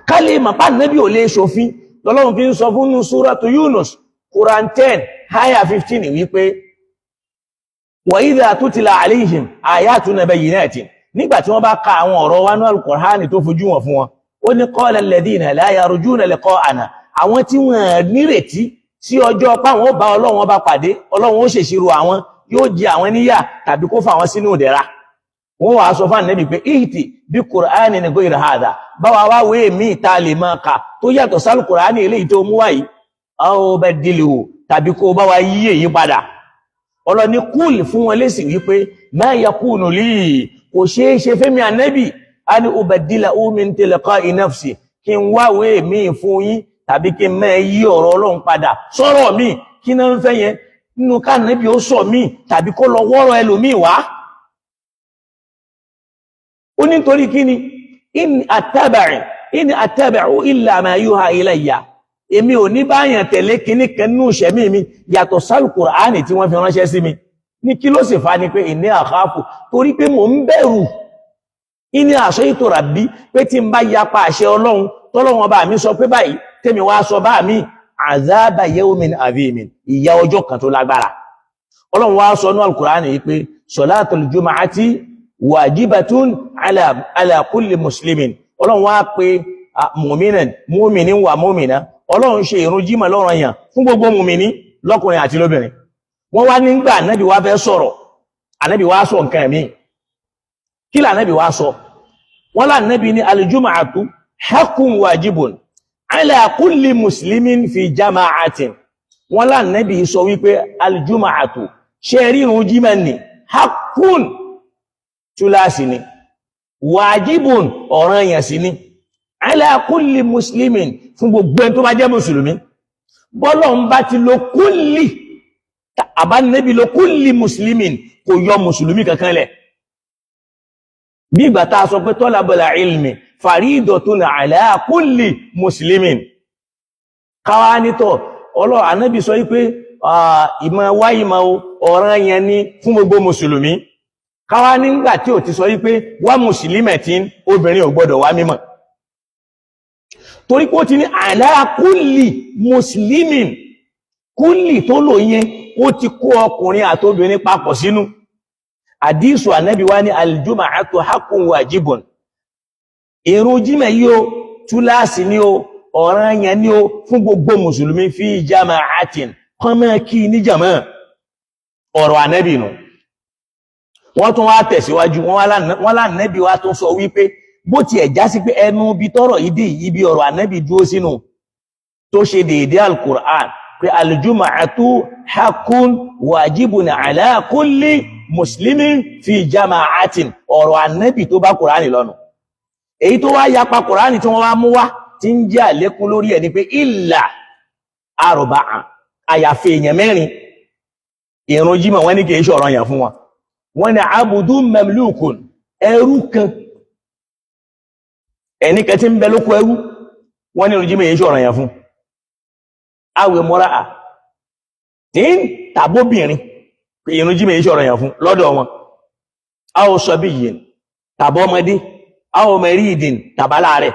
Ká lè mọ̀ pa ànábì ò lè ṣòfin, lọ́lọ́run fi ń sọ fún Suratu Yunus, Quran 10 aya 15, wípé wa idha tutla alayhim ayatuna bayyinatin, nígbà tí wọ́n bá ka àwọn ọ̀rọ̀ wa ní Al-Qur'ani tó fojú wọn fún wọn, ó ní qala alladhina la yarjuna liqa'ana, àwọn tí wọ́n nírètí sí ọjọ́ páwọn ó bá Ọlọ́run ọba pàdé, Ọlọ́run ó ṣèṣirò àwọn, yóò jẹ àwọn níyà tàbí kó fà wọn sínú ìdẹ̀ra, wọ́n wàá sọ fún ànábì pé ihti bí Qur'ani ní ghayra hadha, báwa wá wé mí ta lè máa kà tó yàtọ̀ sálù Qur'ani eléyìí tó mú wáyìí, aw badilhu, tàbí kó bá wa yí èyí padà. Ọlọ́ni kúùlì fún wọn lésì wípé ma yakunu li, kò ṣeé ṣe fẹ́mi ànábì, ani ubaddilahu min tilqa'i nafsi, kí n wáwé mi fún yín tàbí kí n mẹ́ yí ọ̀rọ̀ Ọlọ́run padà sọ̀rọ̀ mi. Kí náà ń fẹ́ yẹn nínú ká ànábì ó sọ mí tàbí kó lọ wọ́rọ̀ ẹlòmíì wá. Ó nítorí kí ni? In attabi'u illa ma yuha ilayya, èmi ò ní báyàn tẹ̀lé kíní kan nínú ìṣẹ̀mí mi yàtọ̀ sálù Kùránì tí wọ́n fi ránṣẹ́ sí mi. Ní kí ló sì fa ni pé inni akhafu, torí pé mò ń bẹ̀rù, inni ashaytu rabbi, pé tí n bá yapa àṣẹ Ọlọ́run tọ́lọ́run ọba mi sọ pé báyìí, tèmi wá sọ bá mi, azaba yawmin azimin, ìyà ọjọ́ kan tó lágbára. Ọlọ́run wá sọ ní Al-Kùránì yìí pé salatul jumu'ati wajibatun ala kulli muslimin. Ọlọ́run wá pé mu'minan, mu'minin wa mu'mina. Ọlọ́run ṣe ìrun jímọ̀ lọ́ranyàn fún gbogbo mùmíní lọ́kùnrin àti lóbìnrin. Wọ́n wá nígbà ànábì wá fẹ́ sọ̀rọ̀, ànábì wá sọ nǹkan mi. Kí lànábì wá sọ? Wọ́n lànábì ní aljum'atu haqqun wajibun ala kulli muslimin fi jama'atin. Wọ́n lànábì sọ wípé aljum'atu, ṣe rí ìrun jímọ̀ ní, haqqun, túláàsì ni, wajibun, ọ̀ranyàn sí ni, ala kulli muslimin, fún gbogbo ẹni tó bá jẹ́ mùsùlùmí. Bọ́lọ̀ ń bá ti lo kulli, àbánẹ́bí lo kulli muslimin, kò yọ mùsùlùmí kankan lẹ̀. Bí ìgbà tá a sọ pé talabul ilmi faridatun ala kulli muslimin, káwá nítọ̀ ọlọ́ ànábì sọ wípé ìmọ̀ wá ìmọ̀ ọ̀ranyàn ni fún gbogbo mùsùlùmí. Káwá nígbà tí ò ti sọ wípé wá muslimatin, obìnrin ò gbọdọ̀ wá mímọ̀, torí pé ó ti ní ala kulli muslimin. Kulli tó lò yẹn, ó ti kó ọkùnrin àtobìnrin papọ̀ sínú. Àdísù ànábì wá ní aljuma'atu haqqun wajibun, ìrun jímọ̀ yìí o, túláàsì ni o, ọ̀ranyàn ni o fún gbogbo mùsùlùmí, fi jama'atin, kọ́mọ́ kí ní jàmá. Ọ̀rọ̀ ànábì nù. Wọ́n tún wá tẹ̀síwájú, wọ́n lánàbì wá tún sọ wípé bó tiẹ̀ já sí pé ẹnu bí tọ́rọ̀ yìí dé, ibi ọ̀rọ̀ ànábì dúró sínú tó ṣe déédé al-Qur'an, pé aljuma'atu haqqun wajibun ala kulli muslimin fi jama'atin, ọ̀rọ̀ ànábì tó bá Qur'ani lọ́nu. Èyí tó wá yapa Qur'ani tí wọ́n wá mú wá tí ń jẹ́ àlékún lórí ẹ̀ ni pé illa arba'a, àyàfi èèyàn mẹ́rin, ìrun jímọ̀ wọ́n ní kìí ṣọ̀rọ̀ yàn fún wọn. Wọ́n ní abudun mamlukun, ẹrú kan, ẹnìkan tí ń bẹ lóko ẹrú, wọ́n ní ìrun jímọ̀ yìí ṣọ̀rọ̀ yàn fún. Àwẹ̀ mọ́ra à tí ń tàbóbìnrin, ìrun jímọ̀ yìí ṣọ̀rọ̀ yàn fún lọ́dọ̀ wọn. Aw sabiyyin, tàbọ́ ọmọdé, aw maridin, tàbálà rẹ̀.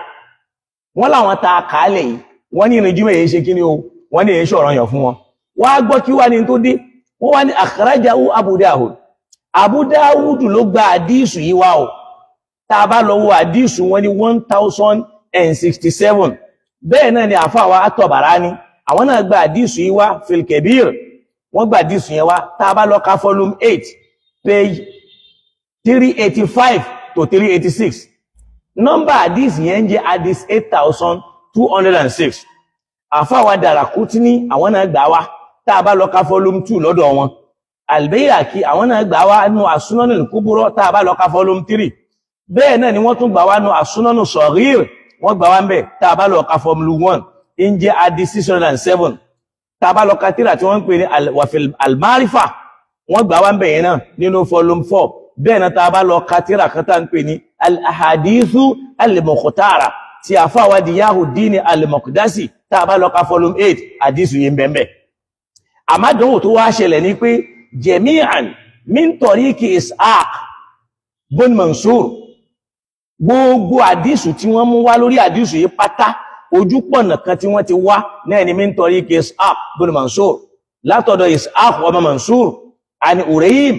Wọ́n láwọn ta kàálẹ̀ yìí, wọ́n ní ìrun jímọ̀ yìí ṣe kí ni o, wọ́n ní èyí ṣọ̀rọ̀ yàn fún wọn. Wọ́n á gbọ́ kí wá ní tó dé. Wọ́n wá ní akhrajahu Abu Dawud, Abu Dawud ló gba àdísù yìí wá o. Tá a bá lọ wo àdísù, wọn ní 8,067. Bẹ́ẹ̀ náà ni àfáwà At-Tabarani, àwọn náà gba àdísù yìí wá fil Kabir. Wọ́n gba àdísù yẹn wá. Tá a bá lọ ka volume 8, page 385 to 386, nọ́mbà àdísù yẹn jẹ́ àdís 8,206. Àfáwà Darakutni, àwọn náà gbà wá. Tá a bá lọ ka volume 2 lọ́dọ̀ wọn. Al-Bayhaqi, àwọn náà gbà wá nù As-Sunan al-Kubra. Tá a bá lọ ka volume 3, bẹ́ẹ̀ náà ni wọ́n tún gbà wá nù As-Sunan as-Saghir. Wọ́n gbà wá ń bẹ̀. Tá a bá lọ ka volume 1, ń jẹ́ adi 607. Tá a bá lọ ka tírà tí wọ́n ń pè ní Al-Ma'rifa, wọ́n gbà wá ń bẹ̀ yẹn náà nínú volume 4. Bẹ́ẹ̀ náà, tá a bá lọ ka tírà kan tá ń pè ní Al-Ahadithu Al-Mukhtara tí àfáwà Diyahuddin Al-Maqdisi, tá a bá lọ ka volume 8, àdísù yìí ń bẹ̀ ń bẹ̀. Àmádánwò tó wá ṣẹlẹ̀ ní pé jami'an min tariqi Ishaq bun Mansur, gbogbo àdísù tí wọ́n mú wá lórí àdísù yìí pátá, ojúpọ̀nà kan tí wọ́n ti wá náà ni min tariqi Ishaq bun Mansur, látọ̀dọ̀ Ishaq ọmọ Mansur, an Urayim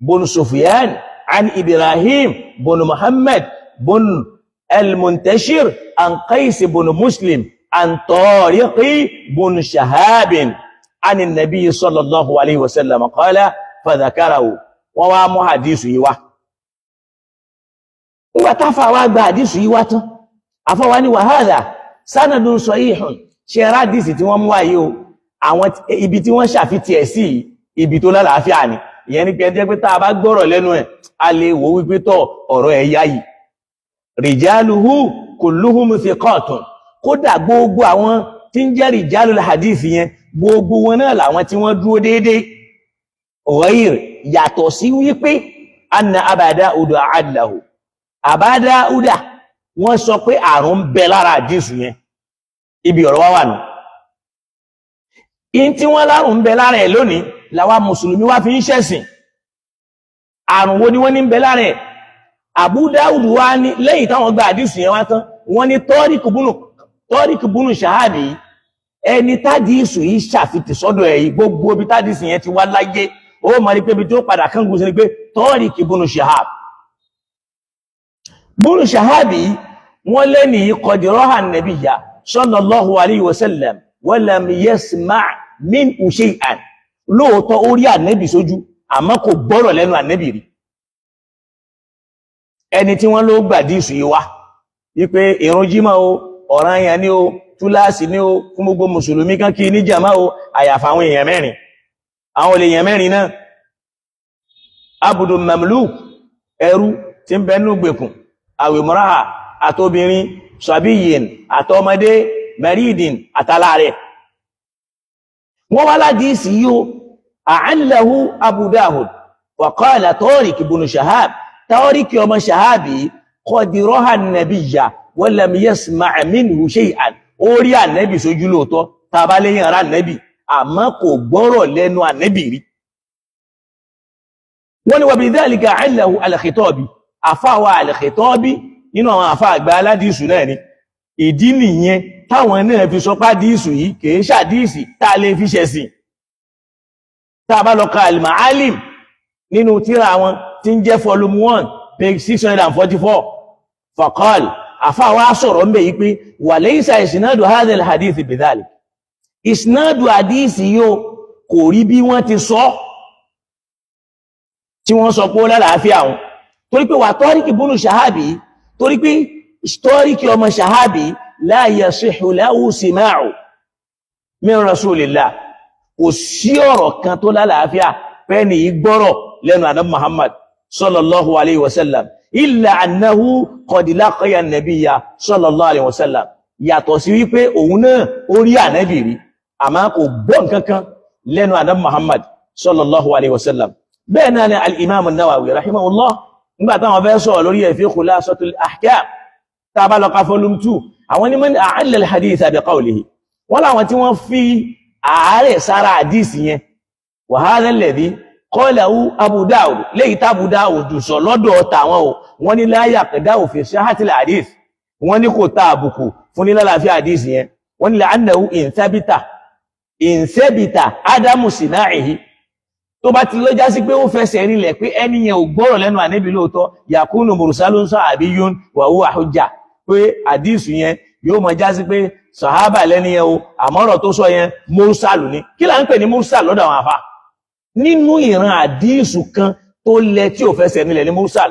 bun Sufyan, an Ibrahim bun Muhammad bun al-Muntashir, an Qais bun Muslim, an Tariqi bun Shahabin, an nabi sallallahu alaihi wasallam qala fadhakarahu. Wọ́n wá mú hadithu yìí wá. Nígbà táfà wá gba hadithu yìí wá tán, àfọwá ní wa hadha sanadun sahihun. Ṣe rádìsì tí wọ́n mú wáyé o, àwọn ibi tí wọ́n ṣàfitì ẹ̀ sí, ibi tó lálàáfíà ni. Ìyẹn ní pé ẹjẹ́ pé tá a bá gbọ́rọ̀ lẹ́nu ẹ̀, a lè wò wípé tọ́ ọ̀rọ̀ ẹ̀ yá yìí. Rijaluhu kulluhum thiqatun. Kódà gbogbo àwọn tí ń jẹ́ rijalul hadith yẹn, gbogbo wọn náà làwọn tí wọ́n dúró déédéé. Ghayr, yàtọ̀ sí wípé anna Aba Dawud a'allahu, Aba Dawuda, wọ́n sọ pé àrùn ń bẹ lára àdísù yẹn. Ibi ọ̀rọ̀ wá wà nù in tí wọ́n lárùn ń bẹ lára ẹ̀ lónìí làwa mùsùlùmí wá fi ń ṣẹ̀sìn. Àrùn wo ni wọ́n ní ń bẹ lára ẹ̀? Abu Dawud wá ní, lẹ́yìn táwọn gba àdísù yẹn wá tán, wọ́n ní Tariq bunu Shahabi, ẹni tádìsù yìí ṣàfitì sọ́dọ̀ ẹ̀ yìí, gbogbo ibi tádìsù yẹn ti wá láyé, ó mọ̀ ní pé ibi tó padà kángun sí ni pé Tariq bunu Shahab, bunu Shahabi, wọ́n lẹ́ni qad ra'a an-nabiyya sallallahu alayhi wa sallam wa lam yasma' minhu shay'an. Lóòótọ́, ó rí ànẹ́bì sójú, àmọ́ kò gbọ́rọ̀ lẹ́nu ànẹ́bì rí. Ẹni tí wọ́n ló gbàdísù yìí wá wípé ìrun jímọ̀ o, ọ̀ranyàn ni o, túláàsì ni o fún gbogbo mùsùlùmí kan kí ní jàmá o, àyàfà àwọn èèyàn mẹ́rin. Àwọn olè èèyàn mẹ́rin náà: abudu mamluk, ẹrú tí ń bẹ nínú gbèkùn, àwìmọ́ra, àtobìnrin, sàbíyìn, àtọmọdé, mẹ́rìndín, àtàláàrẹ̀. Wọ́n wá ládìísì yíó a'allahu Abu Dawud wa qala Tariq ibn Shahab, Tariq ọmọ Shahabi, qad ra'a an-nabiyya wa lam yasma' minhu shay'an. Ó rí ànẹ́bì sójú lóòótọ́, tàbá lẹ́yìn ara ànẹ́bì, àmọ́ kò gbọ́rọ̀ lẹ́nu ànẹ́bì rí. Wọ́n ní wa bidhalika 'allahu al-Khitabi. Àfáwà al-Khitabi, nínú àwọn àfá àgbà aládìsù náà ni. Ìdí nìyẹn táwọn náà fi sọ pé àdìsù yìí kìí ṣàdìsì tá a lè fi ṣẹ̀sìn. Tá a bá lọ ka al-Ma'alim nínú tírà wọn tí ń jẹ́ volume 1, page 644, faqal, àfá wa sọ̀rọ̀ ń bẹ̀ yìí pé wa laysa isnadu hadha al-hadith bidhalik. Isnadu àdìsì yóò kò rí bí wọ́n ti sọ, tí wọ́n sọ pé ó lálàáfíà wọn, torí pé wà Tariq bunu Shahabi, torí pé Tariq ọmọ Shahabi, la yasihu lahu sima'u min rasulillah. Kò sí ọ̀rọ̀ kan tó lálàáfíà pé ní gbọ́rọ̀ lẹ́nu ànábì Muhammad sallallahu alayhi wa sallam, illa annahu qad laqiya an-nabiyya sallallahu alayhi wa sallam. Yàtọ̀ sí wípé òun náà ó rí ànábì rí, àmọ́ kò gbọ́ nǹkan kan lẹ́nu ànábì Muhammad sallallahu alayhi wa sallam. Bẹ́ẹ̀ náà ni al-imam an-Nawawi rahimahullah, nígbà táwọn fẹ́ sọ̀rọ̀ lórí ẹ̀ fi Khulasatul Ahkam, tá a bá lọ ka volume 2, àwọn ní man a'alla al-hadith bi qawlihi, wọ́n láwọn tí wọ́n fi àárẹ̀ sára àdísì yẹn. Wa hadha alladhi qalahu Abu Dawud, léyìí tá Abu Dawud sọ lọ́dọ̀ tàwọn o, wọ́n ní la yaqda'u fi sihhatil hadith, wọ́n ní kò ta àbùkù fún ní lálàáfíà àdísì yẹn. Wọ́n ní la'annahu in thabita adamu sima'ihi, tó bá ti lọ́já sí pé ó fẹsẹ̀ rinlẹ̀ pé ẹni yẹn ò gbọ́rọ̀ lẹ́nu ànábì lóòótọ́, yakunu mursalun sahabiyyun wa huwa hujja. Pé àdísù yẹn yóò mọ já sí pé sàhábà lẹ́ni yẹn o, àmọ́rọ̀ tó sọ yẹn mursalu ni. Kí là ń pè ní mursal lọ́dọ̀ àwọn àfa? Nínú ìran àdísù kan tó lẹ tí ò fẹsẹ̀ nílẹ̀ ní mursal.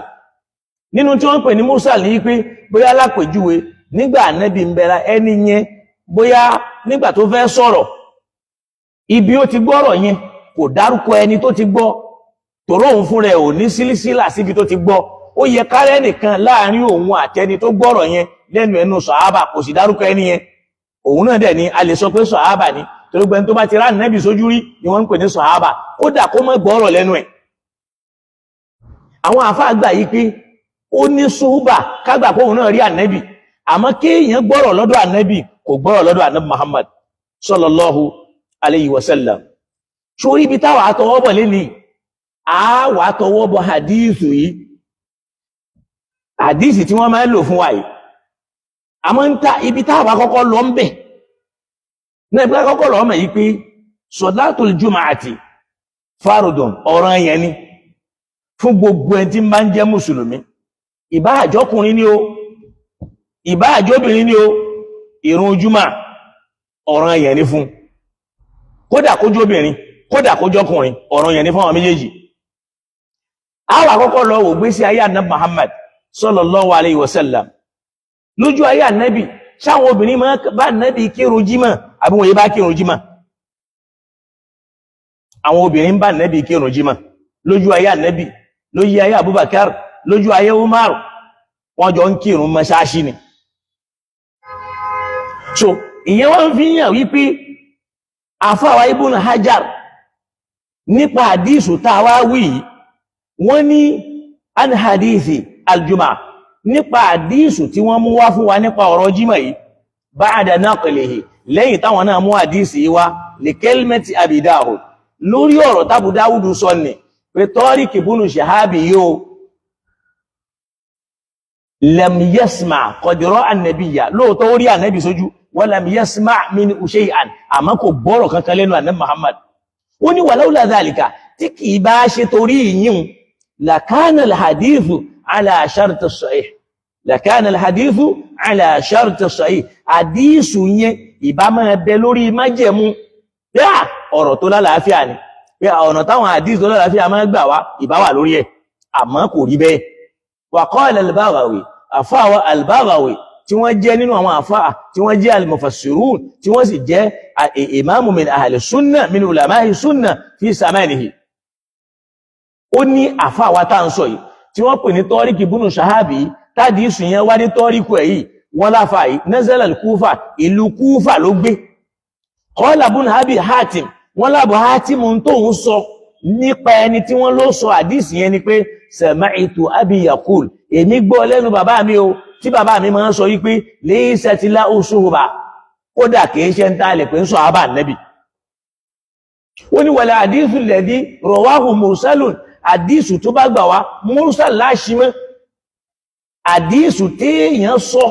Nínú tí wọ́n ń pè ní mursal ní pé bóyá lápèjúwe, nígbà ànábì ń bẹ̀rẹ̀, ẹni yẹn bóyá nígbà tó fẹ́ sọ̀rọ̀, ibi ó ti gbọ́rọ̀ yẹn kò dárúkọ ẹni tó ti gbọ́, tòró òun fúnra ẹ̀ ò ní sílísílà síbi tó ti gbọ́. Ó yẹ kárẹ́ nìkan láàrin òun àtẹni tó gbọ́rọ̀ yẹn lẹ́nu ẹnu sàhábà, kò sì dárúkọ ẹni yẹn. Òun náà dẹ̀ ni a lè sọ pé sàhábà ni, torí pé ẹni tó bá ti rá nẹ́bì sójú rí ni wọ́n ń pè ní sàhábà, kódà kó má gbọ́rọ̀ lẹ́nu ẹ̀. Àwọn àfáà gbà yí pé ó ní sùhúbà, kágbà pé òun náà rí ànẹ́bì, àmọ́ kéèyàn gbọ́rọ̀ lọ́dọ̀ ànẹ́bì, kò gbọ́rọ̀ lọ́dọ̀ ànẹ́bì Muhammad sallallahu alayhi wa sallam. Sórí ibi táwa àtọwọ́ bọ̀ lé ní àwà àtọwọ́ bọ̀ hadithu yìí, hadisi tí wọ́n máa ń lò fún wa yìí, àmọ́ ń ta ibi táwa kọ́kọ́ lọ ń bẹ̀ náà, ibi kọ́kọ́ lọ mọ̀ yìí pé sọ̀látùl jumu'ati fardun, ọ̀ràn yẹn ni fún gbogbo ẹni tí ń bá ń jẹ́ mùsùlùmí, ìbá àjọkùnrin ni o, ìbá àjọbìnrin ni o, ìrun júmà ọ̀ràn yẹn ni fún, kódà kójóbìnrin, kódà kójọkùnrin, ọ̀ràn yẹn ni fún àwọn méjèèjì. Àwọn àkọ́kọ́ lọ wò gbésí ayé ànábì Muhammad sallallahu alayhi wa sallam. Lójú ayé ànábì, sáwọn obìnrin máa bá ànábì kírun jímọ̀ àbí wọ́n yé bá kírun jímọ̀? Àwọn obìnrin bá ànábì kírun jímọ̀ lójú ayé ànábì, lójú ayé Abubakar, lójú ayé Umar, wọ́n jọ ń kírun mọ́ṣáṣí ni. So ìyẹn wọ́n fi hàn wípé àfáwà Ibn Hajar nípa àdísù tá a wá wí yìí, wọ́n ní an hadithi aljuma, nípa àdísù tí wọ́n mú wá fún wa nípa ọ̀rọ̀ jímọ̀ yìí, ba'da naqlihi, lẹ́yìn táwọn náà mú àdísì yìí wá, li kalimati Abi Dawud, lórí ọ̀rọ̀ tábù Dáwùdù sọ ní pé Tariq ibn Shahabi yóò lam yasma qad ra'a an-nabiyya, lóòótọ́ ó rí ànábì sójú, wa lam yasma minhu shay'an, àmọ́ kò gbọ́rọ̀ kankan lẹ́nu ànábì Muhammad. Ó ní walawla dhalika, tí kì í bá ṣe torí ìyíun, lakana al-hadithu ala shart as-sahih, lakana al-hadithu ala shart as-sahih, àdísù yẹn ìbá máa bẹ lórí májẹ̀mú yá ọ̀rọ̀ tó lálàáfíà ni, pé ọ̀nà táwọn àdísù tó lálàáfíà máa gbà wá ìbá wà lórí ẹ̀, àmọ́ kò rí bẹ́ẹ̀. Wa qala al-Baghawi, àfáà al-Baghawi tí wọ́n jẹ́ nínú àwọn àfáà tí wọ́n jẹ́ al-mufassirun, tí wọ́n sì jẹ́ ìmáàmù min ahli sunna, min ulama'i sunna fi zamanihi, ó ní àfáà wa tá ń sọ yìí tí wọ́n pè ní Tariq ibn Shahabi, tádìí ìsùn yẹn wá ní Tariq ẹ̀ yìí, wọ́n láfà yìí nazala al-Kufa, ìlú Kúfà ló gbé. Qala ibn Abi Hatim, wọ́n lábọ̀ Hatim tó ń sọ nípa ẹni tí wọ́n ló sọ àdísì yẹn ni pé sami'tu abi yaqul, èmi gbọ́ lẹ́nu bàbá mi o, tí bàbá mi máa ń sọ wípé laysat lahu suhba, kódà kìí ṣe ń tààlẹ̀ pé ń sọ àbá nẹ́bì. Ó ní wal hadithu alladhi rawahu mursalun, àdísù tó bá gbà wá mursal láṣímọ́, àdísù téèyàn sọ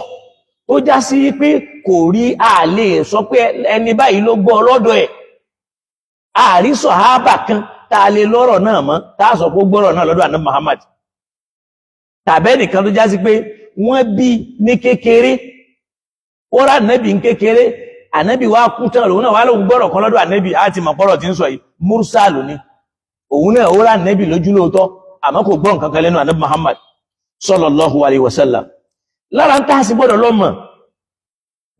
tó já sí pé kò rí, àlè sọ pé ẹni báyìí ló gbọ́ lọ́dọ̀ ẹ̀, àrí sọ̀hábà kan tá a lè lọ́rọ̀ náà mọ́ tá a sọ pé ó gbọ́rọ̀ náà lọ́dọ̀ àná Muhammad, tàbẹ́nìkan tó já sí pé wọ́n bí ní kékeré, ó rà nẹ́bì ní kékeré, ànẹ́bì wá kú tán, lòun náà wá lóun gbọ́rọ̀ kan lọ́dọ̀ ànẹ́bì, á ti mọ̀ pọ́rọ̀ tí ń sọ yìí mursalu ni. Òun náà ó rà nẹ́bì lójú lóòótọ́, àmọ́ kò gbọ́ nǹkan kan lẹ́nu ànẹ́bì Muhammad sallallahu alayhi wa sallam. Lára ń tàṣí gbọ́dọ̀ lọ́mọ̀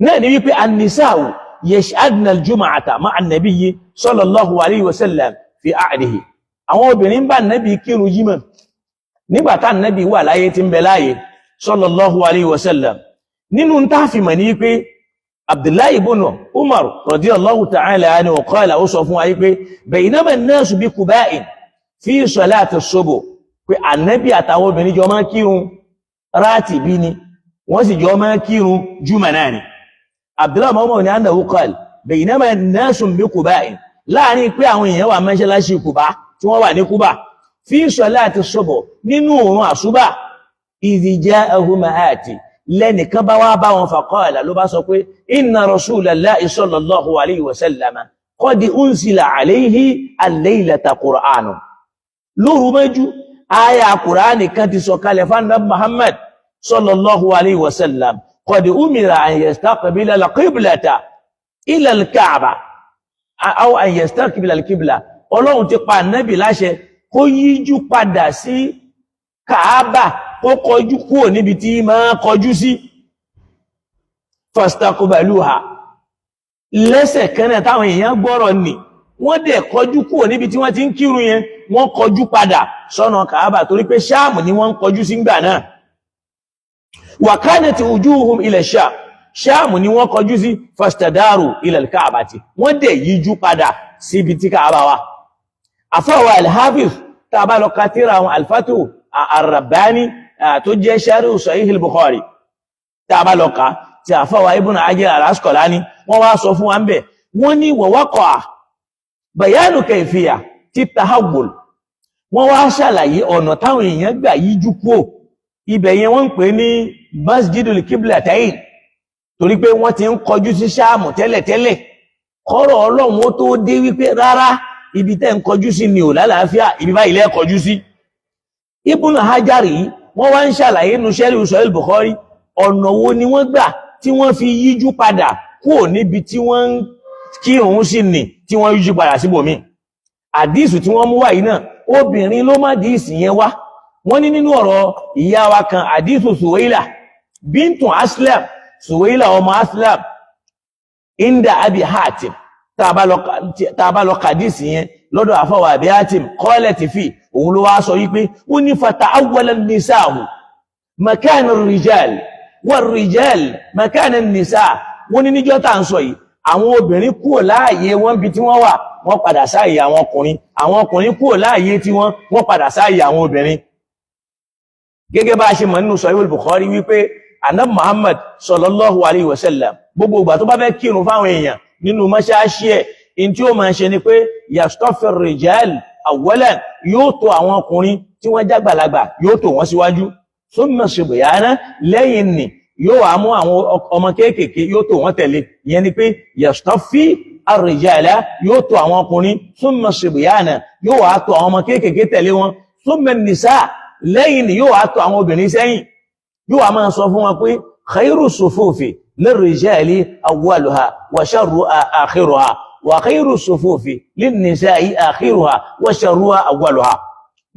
náà ni wípé an-nisa'u yash'adna al-jum'ata ma'a an-nabiyyi sallallahu alayhi wa sallam fi a'dihi, àwọn obìnrin bá nẹ́bì kírun jímọ̀ nígbà tá nẹ́bì wà láyé, tí ń bẹ láyé, sallallahu alayhi wa sallam. Nínú ń tàfi mọ̀ ní wípé Abdullahi ibn Umar radiyallahu ta'ala anhu qala, ó sọ fún wa wípé baynama an-nasu bi Quba'in fi salati as-subuh, pé ànẹ́bì àtàwọn obìnrin jọ máa kírun rátìbí ni, wọ́n sì jọ máa kírun júmọ̀ náà ni. Abdullahi Umar ní annahu qala baynama an-nasu bi Quba'in, láàrin pé àwọn èèyàn wà mọ́ṣáláṣí Kùbá, tí wọ́n wà ní Kúbà, fi salati as-subuh, nínú òun àṣúbà, idh ja'ahum àti lẹ́nìkan bá wá bá wọn, faqala, ló bá sọ pé inna rasulallahi sallallahu alayhi wa sallam qad unzila alayhi al-laylata qur'anun, lóru mẹ́jú aya kùránì kan ti sọ kalẹ̀ fún Ànábì Muhammad sallallahu alayhi wa sallam, Qad umira an yastaqbila al-qiblata ila al-Ka'ba aw an yastaqbila al-qibla. Ọlọ́run ti pa ànábì láṣẹ kó yíjú padà sí Kàábà, kó kọjú kúrò níbi tí máa kọjú sí. Fastaqbaluha, lẹ́sẹ̀ kan náà táwọn èèyàn gbọ́rọ̀ nì, wọ́n dẹ̀ kọjú kúrò níbi tí wọ́n ti ń kírun yẹn, wọ́n kọjú padà sọ́nà Kàábà, torí pé Ṣáàmù ni wọ́n ń kọjú sí ngbà náà. Wa kanat wujuhum ila Ṣáàm, Ṣáàmù ni wọ́n kọjú sí. Fastadaru ila al-Ka'bati, wọ́n dẹ̀ yíjú padà síbi tí Kàábà wà. Àfáwà al-Hafiz, tá a bá lọ ka tírà àwọn al-Fathu ar-Rabbani tó jẹ́ sharhu Sahih al-Bukhari, tá a bá lọ ka tí àfáwà Ibn Hajar al-Asqalani, wọ́n wá sọ fún wa ń bẹ̀, wọ́n ní wa waqa'a bayanu kayfiyya ti tahawul. Wọ́n wá ṣàlàyé ọ̀nà táwọn èèyàn gbà yíjú kúò. Ibẹ̀ yẹn wọ́n ń pè ní Masjidul Qiblatayn, torí pé wọ́n ti ń kọjú sí Ṣáàmù tẹ́lẹ̀tẹ́lẹ̀ kọ́rọ̀ Ọlọ́run ó tó dé wípé rárá, ibi tẹ́ ń kọjú sí ni ò lálàáfíà, ibi báyìí lẹ́ kọjú sí. Ibn Hajar yìí, wọ́n wá ń ṣàlàyé nu sẹ́rí Sahih Bukhari, ọ̀nà wo ni wọ́n gbà tí wọ́n fi yíjú padà kúrò níbi tí wọ́n ń kírun sí ni tí wọ́n yíjú padà síbòmí. Àdísù tí wọ́n mú wá yìí náà, obìnrin ló má díìsì yẹn wá. Wọ́n ní nínú ọ̀rọ̀ ìyá wa kan, àdísù Suwaila bíntù Aslam, Suwaila ọmọ Aslam, inda Abi Hatim, tá a bá lọ kàdísì yẹn lọ́dọ̀ àfọwọ́ Abi Hatim, qalat fi, òun ló wá sọ wípé ó ní fata'awwala an-nisa'u makana ar-rijal war-rijal makana an-nisa'. Wọ́n ní níjọ́ tá à ń sọ yìí, àwọn obìnrin kúrò láàyè wọn bí tí wọ́n wà, wọ́n padà sáàyè àwọn ọkùnrin. Àwọn ọkùnrin kúrò láàyè tí wọ́n, wọ́n padà sáàyè àwọn obìnrin. Gẹ́gẹ́ bá a ṣe mọ̀ nínú Sahih Bukhari wípé Anab Muhammad sallallahu alayhi wa sallam, gbogbo ìgbà tó bá fẹ́ kírun fáwọn èèyàn nínú mọ́ṣáláṣí ẹ̀, in tí ó máa ṣe ni pé yastafir rijal awwalan, yóò tò àwọn ọkùnrin tí wọ́n jágbàlagbà, yóò tò wọ́n síwájú. Summa sibyana, lẹ́yìn nì yóò wá mú àwọn ọmọ kéékèèké, yóò tò wọ́n tẹ̀lé. Ìyẹn ni pé yastafi ar-rijala, yóò tò àwọn ọkùnrin, summa sibyana, yóò wá tò àwọn ọmọ kéékèèké tẹ̀lé wọn, summa nisa, lẹ́yìn ni yóò wá tò àwọn obìnrin sẹ́yìn. Yóò wá máa sọ fún wọn pé khayru sufufi lirrijali awwaluha wa sharruha akhiruha, wa khayru sufufi linnisa'i akhiruha wa sharruha awwaluha.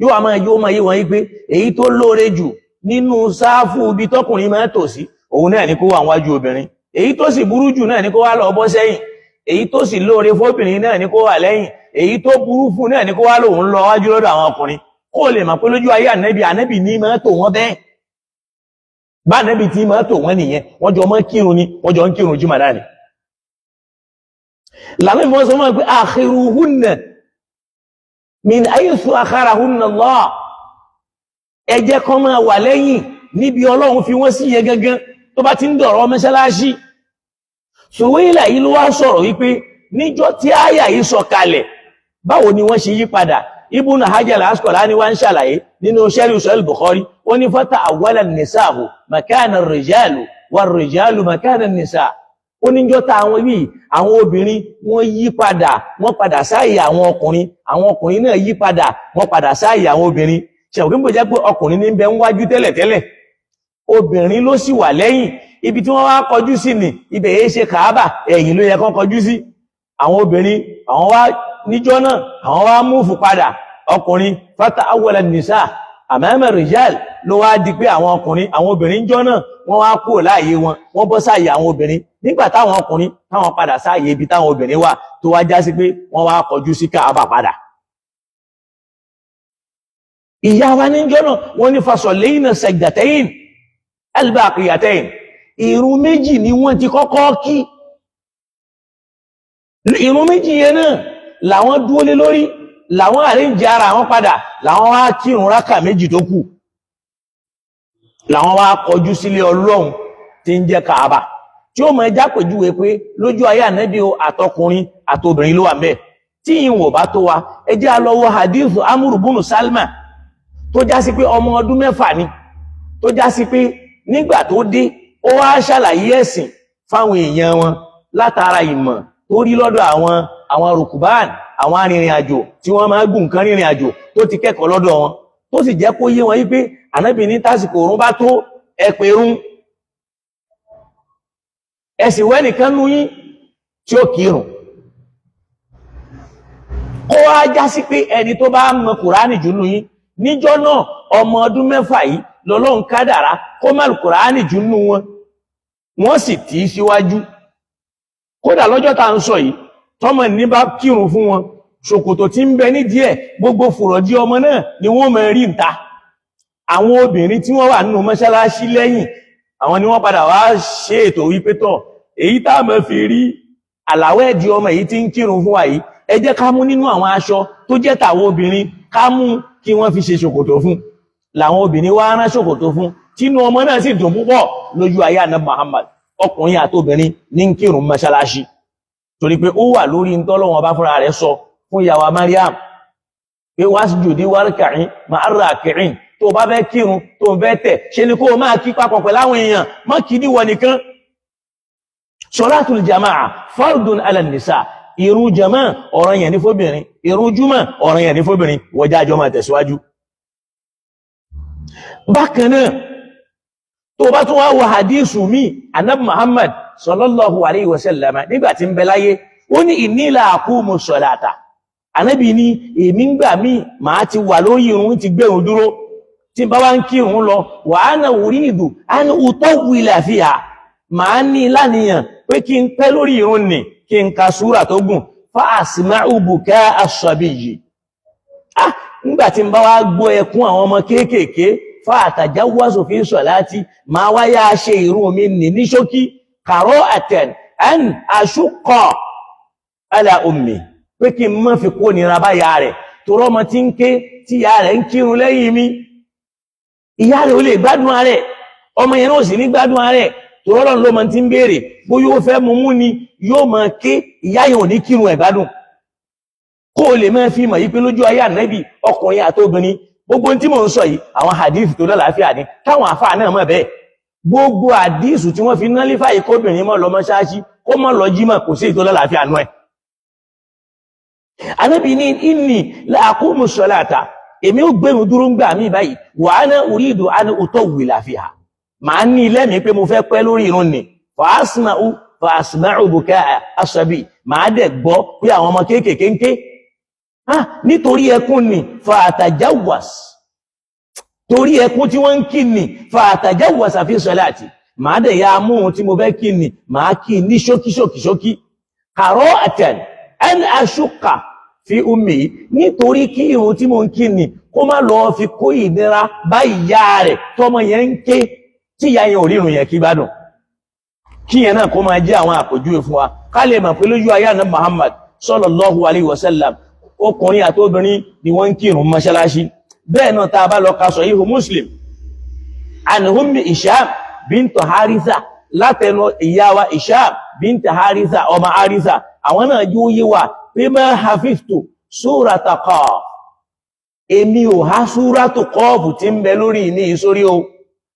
Yóò wá máa yóò máa yé wọn yí pé èyí tó lóore jù nínú sáfù ibi tọkùnrin máa tò sí, òun náà ní kó wà wájú obìnrin. Èyí tó sì burú jù náà ní kó wá lọ bọ́ sẹ́yìn. Èyí tó sì lóore fóbìnrin náà ní kó wà lẹ́yìn. Èyí tó burú fún náà ní kó wá lòun lọ wájú lọ́dọ̀ àwọn ọkùnrin. Kó lè mọ̀ pé lójú ayé ànẹ́bì, ànẹ́bì ní máa tò wọ́n bẹ́ẹ̀. Bá ànẹ́bì tí máa tò wọ́n nìyẹn. Wọ́n jọ mọ́ kírun ni, wọ́n jọ ń kírun jùmọ̀ náà ni. Lànà ìfọwọ́ sọ fún wa pé akhiruhunna min haythu akharahunna Allah, ẹ jẹ́ kán máa wà lẹ́yìn níbi Ọlọ́run fi wọ́n sí yẹn gangan tó bá ti ń dọ̀rọ̀ mọ́ṣáláṣí. Suwaila yìí ló wá sọ̀rọ̀ wípé níjọ́ tí àyà yìí sọ kalẹ̀, báwo ni wọ́n ṣe yí padà? Ibn Hajar al-Asqalani wá ń ṣàlàyé nínú sẹ́rí Sahih Bukhari, ó ní fata awwala an-nisa'u makana ar-rijalu war-rijalu makana an-nisa'. Ó níjọ́ tá àwọn yìí, àwọn obìnrin wọ́n yí padà, wọ́n padà sáàyè àwọn ọkùnrin. Àwọn ọkùnrin náà yí padà, wọ́n padà sáàyè àwọn obìnrin. Ṣẹ̀wọ̀n kí n bò jẹ́ pé ọkùnrin ní bẹ ń wájú tẹ́lẹ̀tẹ́lẹ̀, obìnrin ló sì wà lẹ́yìn. Ibi tí wọ́n wá kọjú sí ni ibẹ̀ yìí ṣe Kàábà, ẹ̀yìn ló yẹ kán kọjú sí. Àwọn obìnrin àwọn wá níjọ́ náà, àwọn wá move padà. Ọkùnrin fata awwala nisa amama rijal, ló wá di pé àwọn ọkùnrin, àwọn obìnrin jọ́ náà, wọ́n wá kúrò láàyè wọn, wọ́n bọ́ sáàyè àwọn obìnrin, nígbà táwọn ọkùnrin táwọn padà sáàyè ibi táwọn obìnrin wà, tó wá já sí pé wọ́n wá kọjú sí Káàbà padà. Ìyá wa níjọ́ náà, wọ́n ní fasallayna sajdatayn albaqiyatayn, ìrun méjì ni wọ́n ti kọ́kọ́ kí. Ìrun méjì yẹn náà làwọn dúó lé lórí, làwọn àríǹjẹ ara àwọn padà, làwọn wá kírun rákà méjì tó kù, làwọn wá kọjú sílé Ọlọ́run tí ń jẹ́ Káàbà, tí ó mọ ẹjá pèjúwe pé lójú ayé ànábì o, àtọkùnrin àtobìnrin ló wà ńbẹ̀. Tí ìwọ̀n bá tó wa, ẹ jẹ́ a lọ wo hadith Amru bunu Salma, tó já sí pé ọmọ ọdún 6 ni, tó já sí pé nígbà tó dé, ó wá ṣàlàyé ẹ̀sìn fáwọn èèyàn wọn látara ìmọ̀ tó rí lọ́dọ̀ àwọn rùkùbán, àwọn arìnrìn àjò tí wọ́n máa gùn nǹkan rìnrìn àjò, tó ti kẹ́kọ̀ọ́ lọ́dọ̀ wọn, tó sì jẹ́ kó yé wọn wípé ànábì ní tásìkò òrùn bá tó, ẹ pèrún. Ẹ̀sìn wẹ́nìkan nú yín tí ó kírun. Kó wá já sí pé ẹni tó bá mọ Kùránì jù nú yín níjọ́ náà, ọmọ ọdún 6 yìí lọ́lọ́run kádàrá kó má Kùránì jù nú wọn, wọ́n sì tì í síwájú. Kódà lọ́jọ́ tá ń sọ yìí, tọ́mọ ní bá kírun fún wọn, ṣòkòtò tí ń bẹ nídìí ẹ̀, gbogbo fùrọ̀dí ọmọ náà ni wọ́n mọ̀ rí níta. Àwọn obìnrin tí wọ́n wà nínú mọ́ṣáláṣí lẹ́yìn, àwọn ni wọ́n padà wá ṣe ètò wípé tọ̀, èyí tá mọ̀ fi rí àlàwẹ́ di ọmọ yìí tí ń kírun fún wa yìí, ẹ jẹ́ ká mú nínú àwọn aṣọ tó jẹ́ tàwọn obìnrin, ká mú kí wọ́n fi ṣe ṣòkòtò fún. Làwọn obìnrin wá rán ṣòkòtò fún, tínú ọmọ náà sì dùn púpọ̀. Lójú ayé àná Muhammad, ọkùnrin àti obìnrin ní ń kírun mọ́ṣáláṣí, torí pé ó wà lórí ntọ́lọ́wọ́n bá fúnra rẹ̀ sọ fún ìyàwó Mariam pé wasjudi warka'i ma'ar raki'in. Tó bá fẹ́ kírun, tó fẹ́ tẹ̀, ṣe ni kó o máa kí papọ̀ pẹ̀lú àwọn èèyàn, má kí níwọ nìkan. Solatul jama'a fardun ala nisa. Ìrun jama ọ̀ranyàn ní fóbìnrin, ìrun júmọ̀ ọ̀ranyàn ní fóbìnrin. Wọjá àjọ máa tẹ̀síwájú. Bákan náà, tó bá tún wá wọ hadithu mi, anab Muhammad sallallahu alayhi wa sallam, nígbà tí ń bẹ láyé, ó ní inni la aqumu salata. Anábì ní èmi ń gbà mí màá ti wà lórí irun, ti gbẹ̀rún dúró, tí bá wá ń kírun lọ, wa ana uridu an utawwila fiha, màá ní láníyàn pé kí n pẹ́ lórí irun nì, kí n ka súrà tó gùn. Fa asma'u buka as-sabiyyi. Ah, nígbà tí n bá wá gbọ́ ẹkún àwọn ọmọ kéékèèké, fa atajawwazu fi salati, máa wá yá ṣe irun mi nì ní ṣókí, kara'atan an ashukka ala ummi, pé kí n má fi kó nira bá ya rẹ̀, torọ́ ọmọ tí ń ké tí ìyá rẹ̀ ń kírun lẹ́yìn mi, ìyá rẹ̀ ò lè gbádùn rẹ̀, ọmọ yẹn náà sì ní gbádùn rẹ̀, torọ́ lọ́nà ló mọ tí ń béèrè, bóyá ó fẹ́ mú mú ni, yóò máa ké, ìyá yẹn ò ní kírun ẹ̀ gbádùn. Kó o lè máa fi mọ̀ yí pé lójú ayé ànábì, ọkùnrin àti obìnrin, gbogbo tí mò ń sọ yìí, àwọn hadith tó lálàáfíà ni, táwọn àfáà náà mọ̀ bẹ́ẹ̀. Gbogbo hadith tí wọ́n fi nálífà yìí kóbìnrin mọ́ lọ mọ́ṣáláṣí, kó mọ́ lọ jímọ̀, kò sí èyí tó lálàáfíà nú ẹ̀. Ànábì ní inni la aqumu salata, èmi ò gbẹ̀rún dúró ń gbà mí báyìí, wa ana uridu an utawwila fiha, màá ní lẹ́mìí pé mo fẹ́ pẹ́ lórí irun ni, fa asma'u bukaa asabi, màá dẹ̀ gbọ́ pé àwọn ọmọ kéékèèké ń ké nítorí ẹkún ni, fa atajawwas, torí ẹkún tí wọ́n ń kí ni, fa atajawwas fi salati, màá dẹ̀ ya mú ohun tí mo fẹ́ kí ni, màá kí ní ṣókí ṣókí ṣókí, kara'atan an ashukka fi ummi, nítorí kí irun tí mo ń kí ni kó má lọ fi kó ìnira bá ìyá rẹ̀ tọmọ yẹn ń ké, tí ìyá yẹn ò rírun yẹn kí gbádùn. Kí yẹn náà kó máa jẹ́ àwọn àpèjúwe fún wa, ká lè mọ̀ pé lójú ayé àná Muhammad sallallahu alayhi wa sallam, ọkùnrin àti obìnrin ni wọ́n ń kírun mọ́ṣáláṣí. Bẹ́ẹ̀ náà, tá a bá lọ ka Sahihu Muslim, an ummi Isham bintu Haritha, látẹnu ìyá wa Isham bintu Haritha, ọmọ Haritha, àwọn náà jú yé wa pé ma hafiztu surata Qaf, èmi ò há súrátù Qaf tí ń bẹ lórí ní ìsórí o,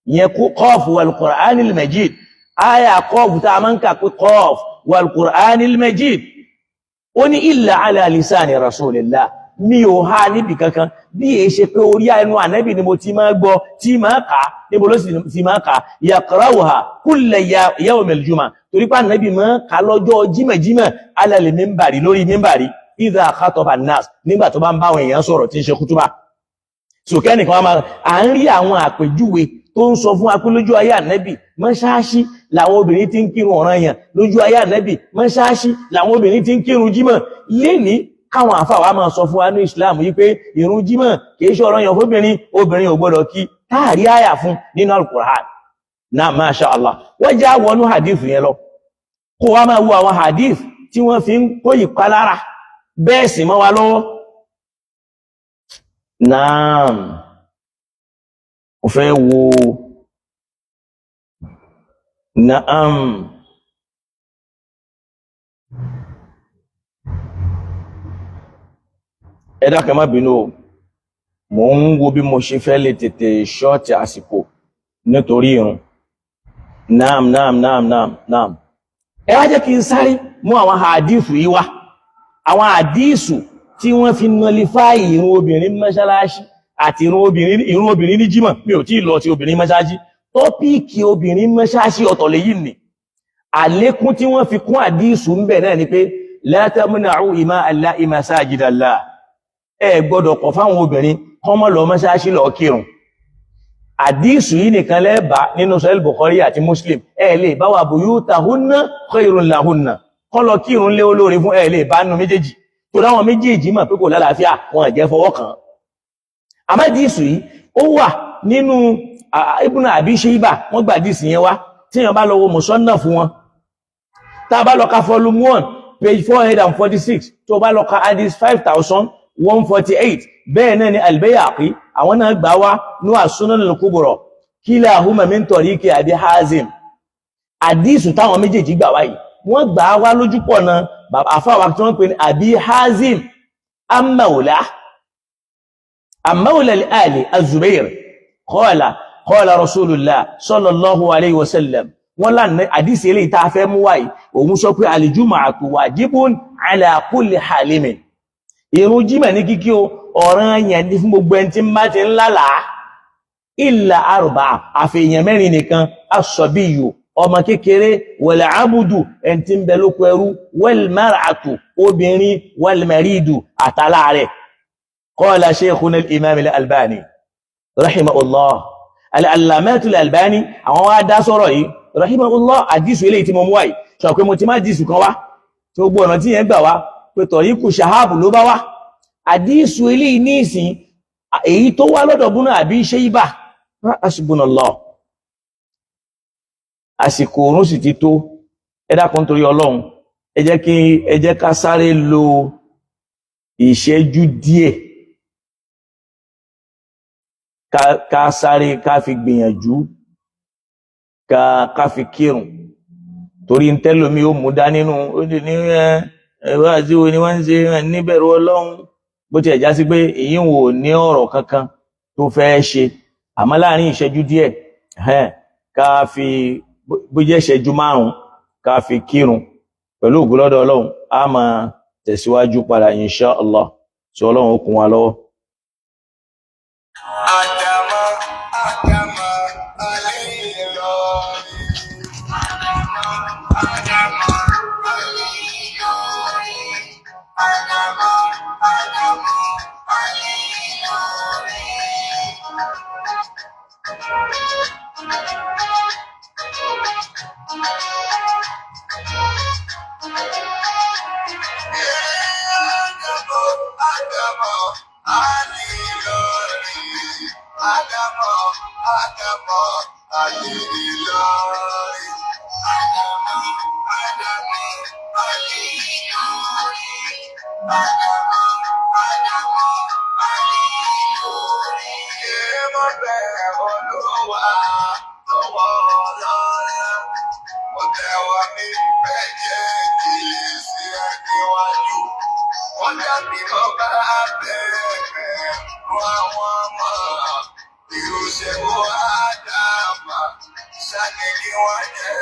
ìyẹn kú Qaf wal Qur'anil Majid, áyà Qaf tá a máa ń kà pé Qaf wal Qur'anil Majid. Ó ní illa ala lisani rasulillah, mi ò há níbi kankan bí è ṣe pé orí ẹnu ànábì ni mo ti máa gbọ́ tí máa kà á. Níbo ló sì ti máa kà á? Yaqra'uha kulla yawmil jumu'ah, torí pé ànábì máa kà á lọ́jọ́ jímẹ̀jímẹ̀, ala al-minbari, lórí mímbàrí, idha khataba an-nas, nígbà tó bá ń bá àwọn èèyàn sọ̀rọ̀ tí ń ṣe kútúbà. Sòkè nìkan wá máa à ń rí àwọn àpèjúwe tó ń sọ fún wa pé lójú ayé ànábì, mọ́ṣáláṣí làwọn obìnrin ti ń kírun ọ̀ranyàn. Lójú ayé ànábì, mọ́ṣáláṣí làwọn obìnrin ti ń kírun jímọ̀. Lénìí, káwọn àfáà wa máa sọ fún wa ní Islam yìí pé ìrun jímọ̀ kìí ṣe ọ̀ranyàn fóbìnrin, obìnrin ò gbọ́dọ̀ kí, táàrí àyà fún nínú Al-Qur'an náà. Masha Allah, wọ́n já wọnú hadith yẹn lọ, kó wá máa wo àwọn hadith tí wọ́n fi ń kó ìpalára bẹ́ẹ̀ sì mọ́ wa lọ́wọ́. Naam, mo fẹ́ wo, naam, ẹ dákẹ́, má bínú o, mò ń wo bí mo ṣe fẹ́ lè tètè ṣọ́ọ̀tì àsìkò nítorí irun. Naam, naam, naam, naam, naam. Ẹ wá jẹ́ kí n sáré mú àwọn hadithu yìí wá, àwọn hadithu tí wọ́n fi nullify ìrun obìnrin mọ́ṣáláṣí àti ìrun obìnrin ní jímọ̀. Mi ò tí ì lọ ti obìnrin mọ́ṣáláṣí, topic obìnrin mọ́ṣáláṣí ọ̀tọ̀ lèyí nì. Àlékún tí wọ́n fi kún àdísù ń bẹ̀ náà ni pé la tamna'u ima Allahi masajidallah, ẹ gbọ́dọ̀ kọ̀ fáwọn obìnrin kán má lọ mọ́ṣáláṣí lọ kírun. Àdísù yìí nìkan lẹ́ẹ̀bá nínú Sahih Bukhari àti Muslim. Ẹ lè bá wa buyutahunna khairun lahunna, kán lọ kírun lé olóore fún, ẹ lè bá nu méjèèjì tó dáwọn méjèèjì mọ̀ pé kò lálàáfíà, wọn jẹ́ fọwọ́ kàn. Àmádìsù yìí ó wà nínú Ibn Abi Shayba, wọ́n gbà àdísù yẹn wá. Tí èèyàn bá lọ wo Musannaf fún wọn, tá a bá lọ ka volume 1 page 446, tó bá lọ ka hadith 5148, bẹ́ẹ̀ náà ni Al-Bayhaqi, àwọn náà gbà wá ní As-Sunan al-Kubra, kilahuma min tariqi Abi Hazim. Àdísù táwọn méjèèjì gbà wáyìí, wọ́n gbà wá lójúpọ̀ náà àfáwà tí wọ́n pè ní Abi Hazim amawla al-ali az-Zubair qala qala Rasulullah sallallahu alayhi wa sallam. Wọ́n lánàá àdísì eléyìí tá a fẹ́ mú wáyìí, òun sọ pé al-jumu'atu wajibun ala kulli halimin. Ìrun jímọ̀ ní kíkí o, ọ̀ranyàn ní fún gbogbo ẹni tí ń bá ti ń lálàá, illa arba'a, àfihàn mẹ́rin nìkan: as-sabiyyu, ọmọ kékeré, wal abudu, ẹni tí ń bẹ lóko ẹrú, wal mar'atu, obìnrin, wal maridu, àtàláàrẹ̀. Qala shaykhuna al-imam al-Albani rahimahullah, al-allamatu al-Albani, àwọn wá dá sọ̀rọ̀ yìí rahimahullah. Àdísù eléyìí tí mo mú wáyìí, sọ pé mo ti má dísù kan wá tí gbogbo ọ̀nà tí yẹn gbà wá pé tọ̀ríkù ṣaháàbù ló bá wá. Àdísù eléyìí ní ìsìn, èyí tó wá lọ́dọ̀ búnú àbí Shayba, hasbunallah. Àsìkò oorun sì ti tó. Ẹ dákun torí Ọlọ́run, ẹ jẹ́ ká sáré lo ìṣẹ́jú díẹ̀, ká sáré ká fi gbìyànjú ká fi kírun, torí ń tẹ́lómi ó mú dá nínú ó lè ní ẹ̀rọ àti wo ni wọ́n ń ṣe níbẹ̀rù Ọlọ́run. Bó tiẹ̀ já sí pé èyí wò ní ọ̀rọ̀ kankan tó fẹ́ ṣe, àmọ́ láàrin ìṣẹ́jú díẹ̀, ká fi bó jẹ́ ìṣẹ́jú 5 ká fi kírun, pẹ̀lú ògo lọ́dọ̀ Ọlọ́run, á máa tẹ̀síwájú padà insha Allah, tí Ọlọ́run ó kún wa lọ́wọ́. Àdàmà, Àdàmà, Alẹ́ Ìlọrin. Àdàmà, Àdàmà, Alẹ́ Ìlọrin. Àdàmà, Àdàmà, Alẹ́ Ìlọrin. Àdàmà, Àdàmà, Alẹ́ Ìlọrin. Àdàmà, Àdàmà, Alẹ́ Ìlọrin. Àdàmà, Àdàmà, Alẹ́ Ìlọrin. Àdàmà, Àdàmà, Alẹ́ Ìlọrin. Mo bẹ̀ Olúwa lọ́wọ́ ọlọ́lá. Mo tẹ̀wọ́ mi méjèèjì sí ẹ níwájú. Wọ́n dàbí mo bá bẹ̀rẹ̀ fún àwọn ọmọ. Irúṣẹ́ wo Ádámà ṣáni kí wọ́n jẹ́.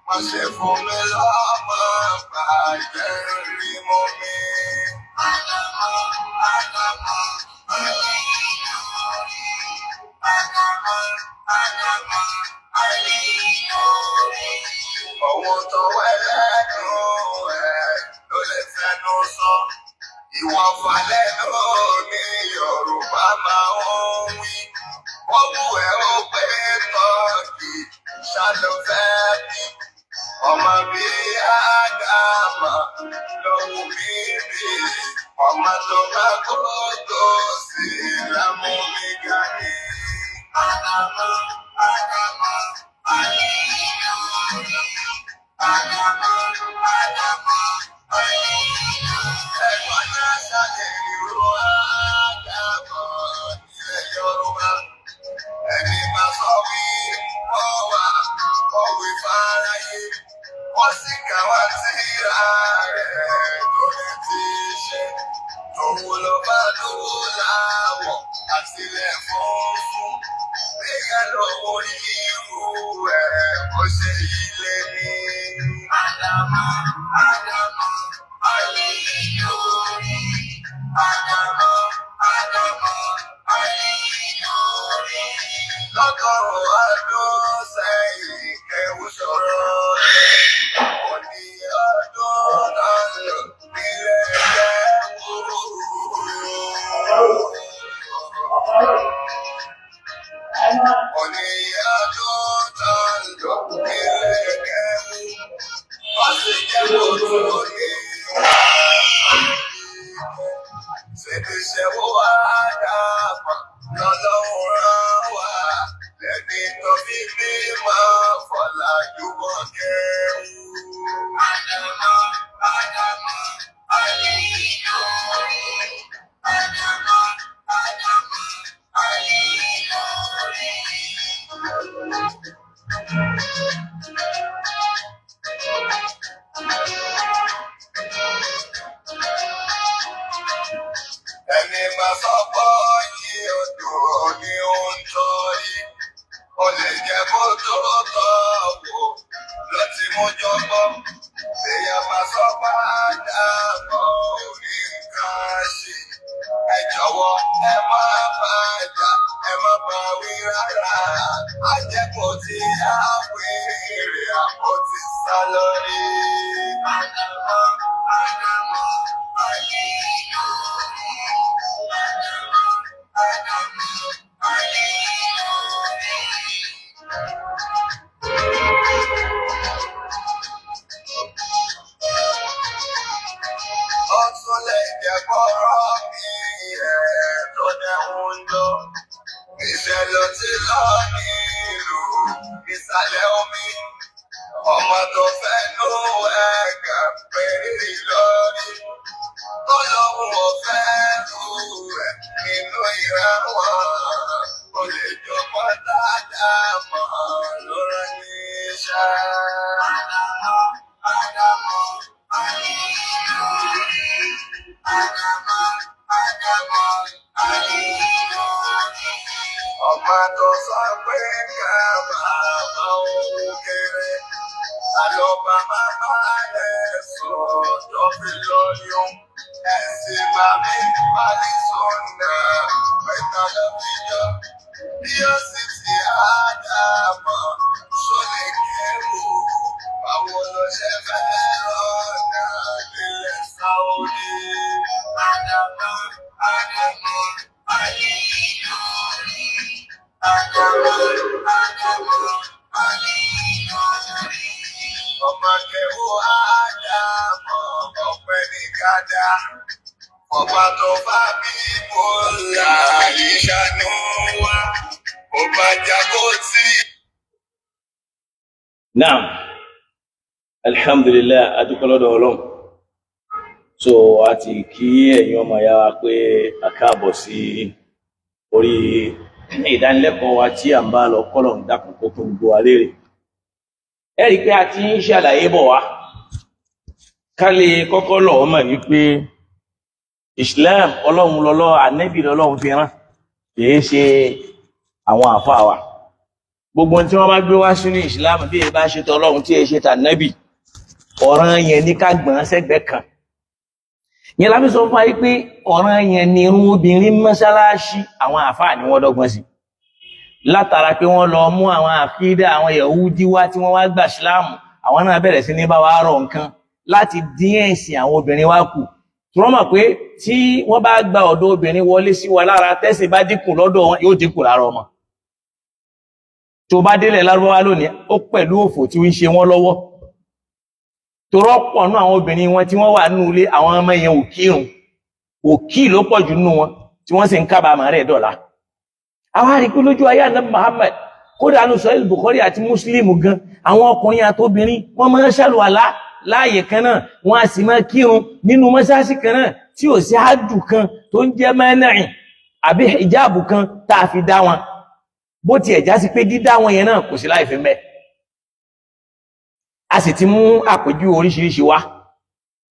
Má ṣe fún mi lọ́mọ bàjẹ́ rí mú mi. Ádámà, Ádámà, Alẹ́ Ìlọrin. Ádámà, Ádámà, Alẹ́ Ìlọrin. Ohun tó wẹ́ lẹ́nu ẹ̀ ló lè fẹnu sọ. Ìwọ̀fà lẹ́nu ní Yorùbá máa ń wí. Wọ́n mú ẹ ó pé tọ́kì ṣáló fẹ́ bí. Ọmọ bí Ádámà lòun mi bí. Ọmọ tó bá kó tó sí lámú mi ga ní. Ádámà, Ádámà, Alẹ́ Ìlọrin. Ádámà, Ádámà, Alẹ́ Ìlọrin. Ẹ̀gbọ́n náà ṣàlẹ̀ ìró Ádámà nílẹ̀ Yorùbá. Ẹni máa sọ wí wọ́n wà kọ̀wé fáráyé. Wọ́n sì kà wá síra rẹ̀ torí ti ṣe. Tòun ló bá lówó láwọ̀ àtìlẹ̀ funfun. Bẹ́ẹ̀ lọ́wọ́ irú ẹ̀ kó ṣe ilé ní. Ádámà, Ádámà, Alẹ́ Ìlọrin. Ádámà, Ádámà, Alẹ́ Ìlọrin. Lọ́gọ́rùn-ún ọdún sẹ́yìn, ẹ̀wù sọ̀rọ̀. Sólẹ̀ jẹ́kọ̀rọ̀ mi ẹ̀ tó dẹ̀hún jọ. Ìṣẹ̀ ló ti lọ nílùú ìsàlẹ̀ omi. Ọmọ tó fẹ́ ló ẹ̀gà péré lórí. Tó lóun ò fẹ́ rú ẹ̀ nínú ìran wọn. Ó lè jọpọ̀ dáadáa mọ́ lórí níṣẹ́. Ádámọ̀, Ádámọ̀, Àlílórí. Ádámọ̀, Ádámọ̀, Àlílórí. Ọmọ tó sọ pé ká bàbá òun kéré. Àlọ́ bàbá rẹ̀ sọ tó fi lóyún. Ẹ̀sìn bàmí Málí Sọ̀nà pẹ̀tà ló fi jọ. Bí ó sì ti Ádámọ̀ sólè kẹ́rù. Báwo ló ṣe fẹ́ rọ̀nà nílẹ̀ Sáúdí? Ádámọ̀, Ádámọ̀, Àlílórí. Ádámọ̀, Ádámọ̀, Àlílórí. Ọmọ kẹwù Ádámọ̀ ọ̀pẹ ní kádà. Ọba tó bá bí mo là ìṣàánú wa. Ọba jago tí. Naam, alhamdulillah, adúpẹ́ lọ́dọ̀ Ọlọ́run. So a ti kí ẹ̀yin ọmọ ìyá wa pé a káàbọ̀ sí orí ìdánilẹ́kọ̀ọ́ wa tí à ń bá lọ. Kọ́lọ̀ ń dákun kó fún gbogbo wa léèrè. Ẹ rí i pé a ti ń ṣàlàyé bọ̀ wá, ká lè kọ́kọ́ lọ̀ mọ̀ wípé Islam, Ọlọ́run lọ́lọ́, ànẹ́bì lọ́lọ́run fi rán, kìí ṣe àwọn àfáà wa. Gbogbo tí wọ́n bá gbé wá sínú Islam, bí èyí bá ṣe tọlọ́run tí èyí ṣe tànẹ́bì, ọ̀ràn yẹn ní ká gbọ̀n sẹ́gbẹ̀ẹ́ kan. Yẹn lábí sọ fún wa pé ọ̀ràn yẹn ni irun obìnrin mọ́ṣáláṣí. Àwọn àfáà ni wọ́n dọ́gbọ́n sí látara pé wọ́n lọ mú àwọn àkídà àwọn Yahudi wá tí wọ́n wá gbà síláàmù. Àwọn náà bẹ̀rẹ̀ sí ní bá wa rọ̀ nǹkan láti dín ẹ̀sìn àwọn obìnrin wa kù, tí wọ́n mọ̀ pé tí wọ́n bá gba ọ̀dọ̀ obìnrin wọlé sí wa lára, tẹ́sìn bá dínkù lọ́dọ̀ wọn, yóò dínkù lára ọmọ. Tó bá délẹ̀ lárúbáwá lónìí, ó pẹ̀lú òfò tí ó ń ṣe wọ́n lọ́wọ́, torọ́ pọ̀ nú àwọn obìnrin wọn tí wọ́n wà nínú ilé, àwọn ọmọ yẹn ò kírun, òkì ló pọ̀ jù nínú wọn tí wọ́n sì ń kábàámọ̀ rẹ̀ dọ̀la. Àwa rí pé lójú ayé àná Muhammad, kódà nù sọ́yìn Bukhari àti Muslim gan, àwọn ọkùnrin àtobìnrin wọ́n máa ń ṣàlùwàlá láàyè kan náà, wọ́n á sì máa kírun nínú mọ́ṣáláṣí kan náà, tí ò sí àdù kan tó ń jẹ́ mẹ́nàrin àbí ìjáàbù kan tá a fi dá wọn. Bó tiẹ̀ já sí pé dídá wọn yẹn náà kò sí láì fi mẹ́. A sì ti mú àpèjúwe oríṣiríṣi wá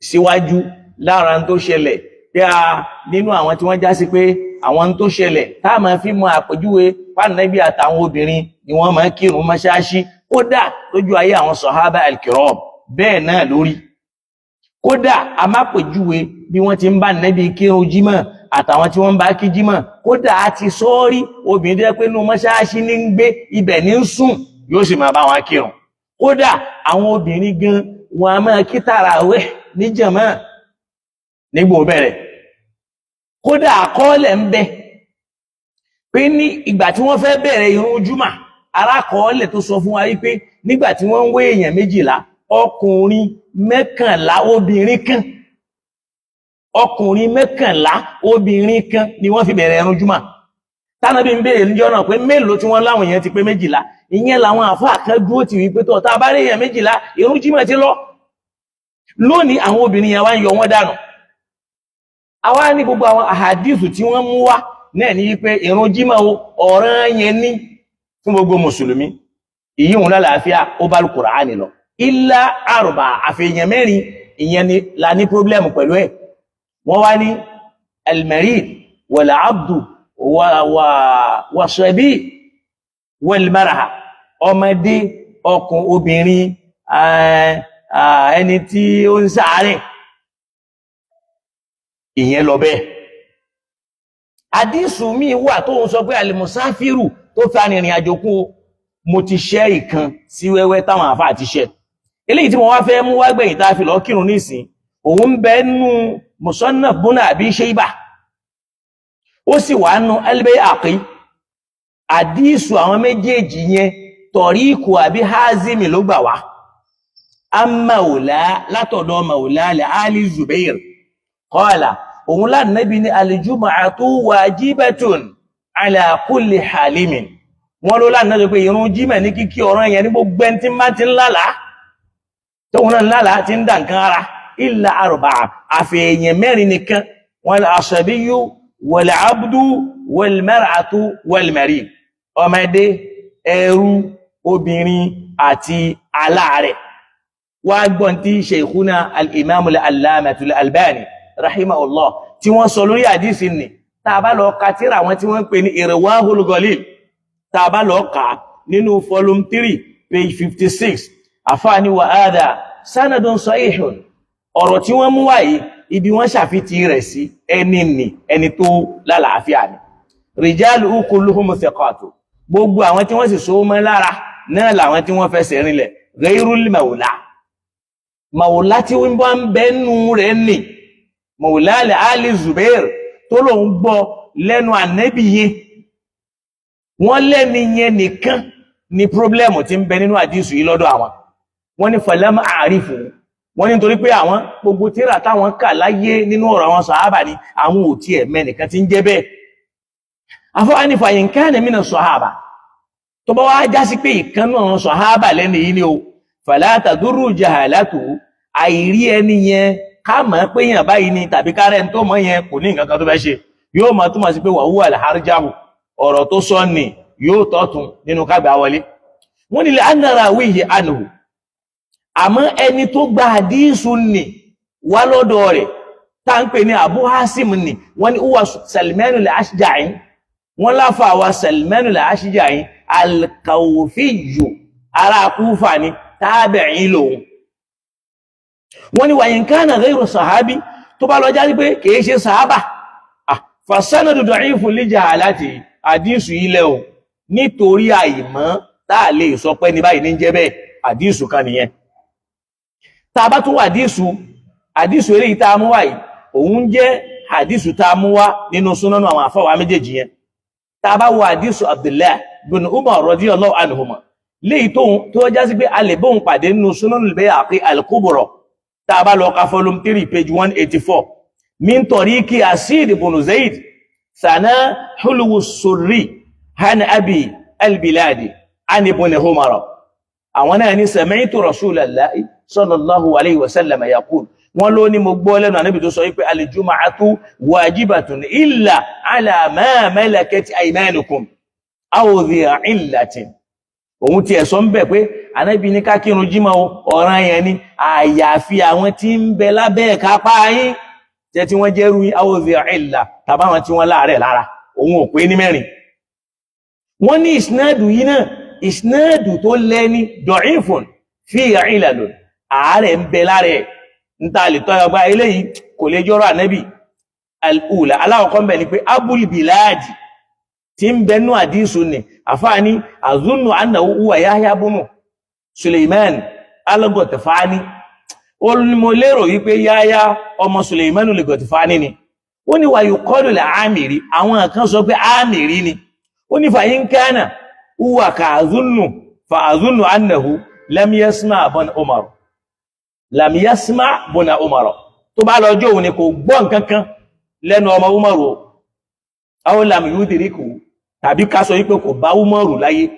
síwájú lára tó ṣẹlẹ̀ pé a nínú àwọn tí wọ́n já sí pé àwọn tó ṣẹlẹ̀ tá a máa fi mọ àpèjúwe pàǹdẹ́bí àtàwọn obìnrin ni wọ́n máa ń kírun mọ́ṣáláṣí, kódà lójú ayé àwọn sọ̀hábà al-kiram bẹ́ẹ̀ náà lórí. Kódà a má pèjúwe bí wọ́n ti ń bá nẹ́bí kírun jímọ̀ àtàwọn tí wọ́n ń bá kí jímọ̀. Kódà a ti sọ́ọ́rí obìnrin tó jẹ́ pé inú mọ́ṣáláṣí ní ń gbé, ibẹ̀ ní ń sùn, yóò sì máa bá wọn kírun. Kódà àwọn obìnrin gan wọn a máa kí tàràwíhì níjàmá nígbò bẹ̀rẹ̀. Kódà àkọọ́lẹ̀ ń bẹ pé ní ìgbà tí wọ́n fẹ́ bẹ̀rẹ̀ irun júmà, arákọọ́lẹ̀ tó sọ fún wa wípé nígbà tí wọ́n ń wé èèyàn 12, ọkùnrin 11, obìnrin kan, ọkùnrin 11, obìnrin kan ni wọ́n fi bẹ̀rẹ̀ irun júmà. Tánàbí ń béèrè níjọ́ náà pé mélòó tí wọ́n láwọn èèyàn ti pé 12. Ìyẹn làwọn àfáà kan dúró ti wípé tó tá a bá rí èèyàn 12, irun jímọ̀ ti lọ. Lónìí, àwọn obìnrin yẹn wá ń yọ wọ́n dànù. Àwa ní gbogbo àwọn àhàdíìsù tí wọ́n mú wá náà ní wípé ìrun jímọ̀ ọ̀ràn yẹn ní fún gbogbo mùsùlùmí. Ìyí òun lálàáfíà, ó bá Kùránì lọ ilá àrùbà àfihàn mẹ́rin. Ìyẹn ni la ní problem pẹ̀lú ẹ̀. Wọ́n wá ní almarid wal abdu wàṣẹ̀bí wal marha, ọmọdé, ọkùn, obìnrin, ẹni tí ó ń ṣàárẹ̀. Ìyẹn lọ bẹ́ẹ̀. Àdísù míì wà tó ń sọ pé alimusafiru tó fi arìnrìn àjò kún o. Mo ti ṣẹ́ ìkan sí wẹ́wẹ́ táwọn àfáà ti ṣẹ́. Eléyìí tí mo wá fẹ́ mú wá gbẹ̀yìn tá a fi lọ kírun nísìn, òun ń bẹ nú Musannaf búnà àbí Shayba, ó sì wà nú Al-Bayhaqi. Àdísù àwọn méjèèjì yẹn, tọ̀ríkù àbí Hazimi ló gbà wá, amáwòlá látọ̀dọ̀ màwòlá lẹ́ Ali Zubair. Qala, òun lánàbí ní al-jumu'atu wajibatun ala kulli halimin. Wọ́n ló lánàbí pé ìrun jímọ̀ ní kíkí ọ̀ràn yẹn ní gbogbo ẹni tí máa ti ń lálàá, tóun náà ń lálàá ti ń dà nǹkan ara, illa arba'a, àfẹ̀yìn mẹ́rin nìkan. Wọ́n as-sabiyyu wal-abdu wal-mar'atu wal-marid, ọmọdé, ẹrú, obìnrin àti aláàrẹ̀. Wá gbọ́n tí Sheikhuna al-Imam al-Allamah al-Albani rahimahullah tí wọ́n sọ lórí àdísì ni. Tá a bá lọ ka tírà àwọn tí wọ́n ń pè ní Irwahul Ghalil, tá a bá lọ kà nínú volume 3 page 56, àfáàní wa hadha sanadun sahihun. Ọ̀rọ̀ tí wọ́n mú wáyé, ibi wọ́n ṣàfitì rẹ̀ sí, ẹni nì ẹni tó lálàáfíà ni. Rijaluhu kulluhum thiqatu, gbogbo àwọn tí wọ́n sì so mọ́ lára náà làwọn tí wọ́n fẹsẹ̀ rinlẹ̀. Ghayrul mawla, mawla tí wọ́n bá ń bẹ́nu rẹ̀ nì, mawla Ali Zubair tó lòun gbọ́ lẹ́nu ànẹ́bì yẹn, wọ́n lẹ́ni yẹn nìkan ni problem tí ń bẹ nínú àdísù yìí lọ́dọ̀ àwọn. Wọ́n ní falam a'rifu, wọ́n ní nítorí pé àwọn gbogbo tíra táwọn kà láyé nínú ọ̀rọ̀ àwọn sàhábà ni, àwọn ò tiẹ̀ mẹ́nìkan tí ń jẹ́ bẹ́ẹ̀. Afọ́wá ní fa in kana mina sàhábà, tó bá wá já sí pé ìkanú àwọn sàhábà lẹ́nu yìí ni o, fala tadurru jahalatu, àìrí ẹni yẹn ká mọ̀ pé yàn báyìí ni tàbí kárẹ́ tó mọ̀ yẹn kò ní nǹkan kan tó fẹ́ ṣe, yóò máa túmọ̀ sí pé wa huwa al-arjahu, ọ̀rọ̀ tó sọ ní yóò tọ́tún nínú kágbà wọlé. Wọ́n ní li'anna rawihi anhu, àmọ́ ẹni tó gba àdísù nì wá lọ́dọ̀ rẹ̀ tá ń pè ní Abu Hasim nì, wọ́n ní huwa Salman al-Ashja'i, wọ́n láfà wa Salman al-Ashja'i al-Kawfiyyu, ará Kúfà ní, tabi'i lòun. Wọ́n ní wa in kana ghayru sahabi, tó bá lọ jáde pé kìí ṣe sàhábà, fasanadu da'ifun li jahalati, àdísù ilẹ̀ o, nítorí àìmọ́ táà lè sọ pé ní báyìí ní jẹ́ bẹ́ẹ̀. Àdísù kan nìyẹn. Tá a bá tún wà àdísù, àdísù eléyìí tá a mú wá yìí, òun jẹ́ àdísù tá a mú wá nínú súnánù àwọn àfọwà méjèèjì yẹn. Tá a bá wo àdísù Abdullah bin Umar radiyallahu anhuma, léyìí tó já sí pé a lè bóun pàdé nínú Sunanul Bayhaqi al-Kubra, tá a bá lọ ka volume 3 page 184, min tariqi Asid ibn Zaid sana Hulwu Surri han abi al-Biladi an ibn Umar, àwọn náà ní sami'tu Rasulallahi sallallahu alayhi wa sallam yaqul, wọ́n ló ní mo gbọ́ lẹ́nu ànábì tó sọ wípé al-jumu'atu wajibatun illa ala ma malakat aymanukum aw dhi illatin. Òun ti ẹ̀sọ́ ń bẹ̀ pé ànábì ní ká kírun jímọ̀ ọ̀ràn yẹn ni, àyàfi àwọn tí ń bẹ lábẹ́ ìkápá yín, jẹ́ tí wọ́n jẹ́rú yín, aw dhi illa, tàbáwọn tí wọ́n láàárẹ̀ lára. Òun ò pé ní mẹ́rin. Wọ́n ní ìsinádù yìí náà, ìsinádù tó lẹ́ni da'ifun fi ilalun, àárẹ̀ ń bẹ lára ẹ̀, ń ta lè tọ́ ọgbà eléyìí kò lè jọ́rọ̀ ànábì. Al-ula, aláwọ̀kọ́ ń bẹ̀ ni pé Abul Biladi tí ń bẹnú àdísù ni, àfáàní azunnu annahu huwa Yahya bunu Suleiman al-Ghatafani. Ó ní mo lérò wípé Yahya ọmọ Suleiman al-Ghatafani ni. Ó ní wa yuqalu al-Amiri, àwọn kan sọ pé Amiri ni. Ó ní fa in kana huwa ka azunnu fa azunnu annahu lam yasma bun Umar, lam yasma bun Umar, tó bá lọ jọ́ òun ni kò gbọ́ nǹkan kan lẹ́nu ọmọ Umar o, aw lam yudriku, tàbí ká sọ wípé kò bá Umaru láyé.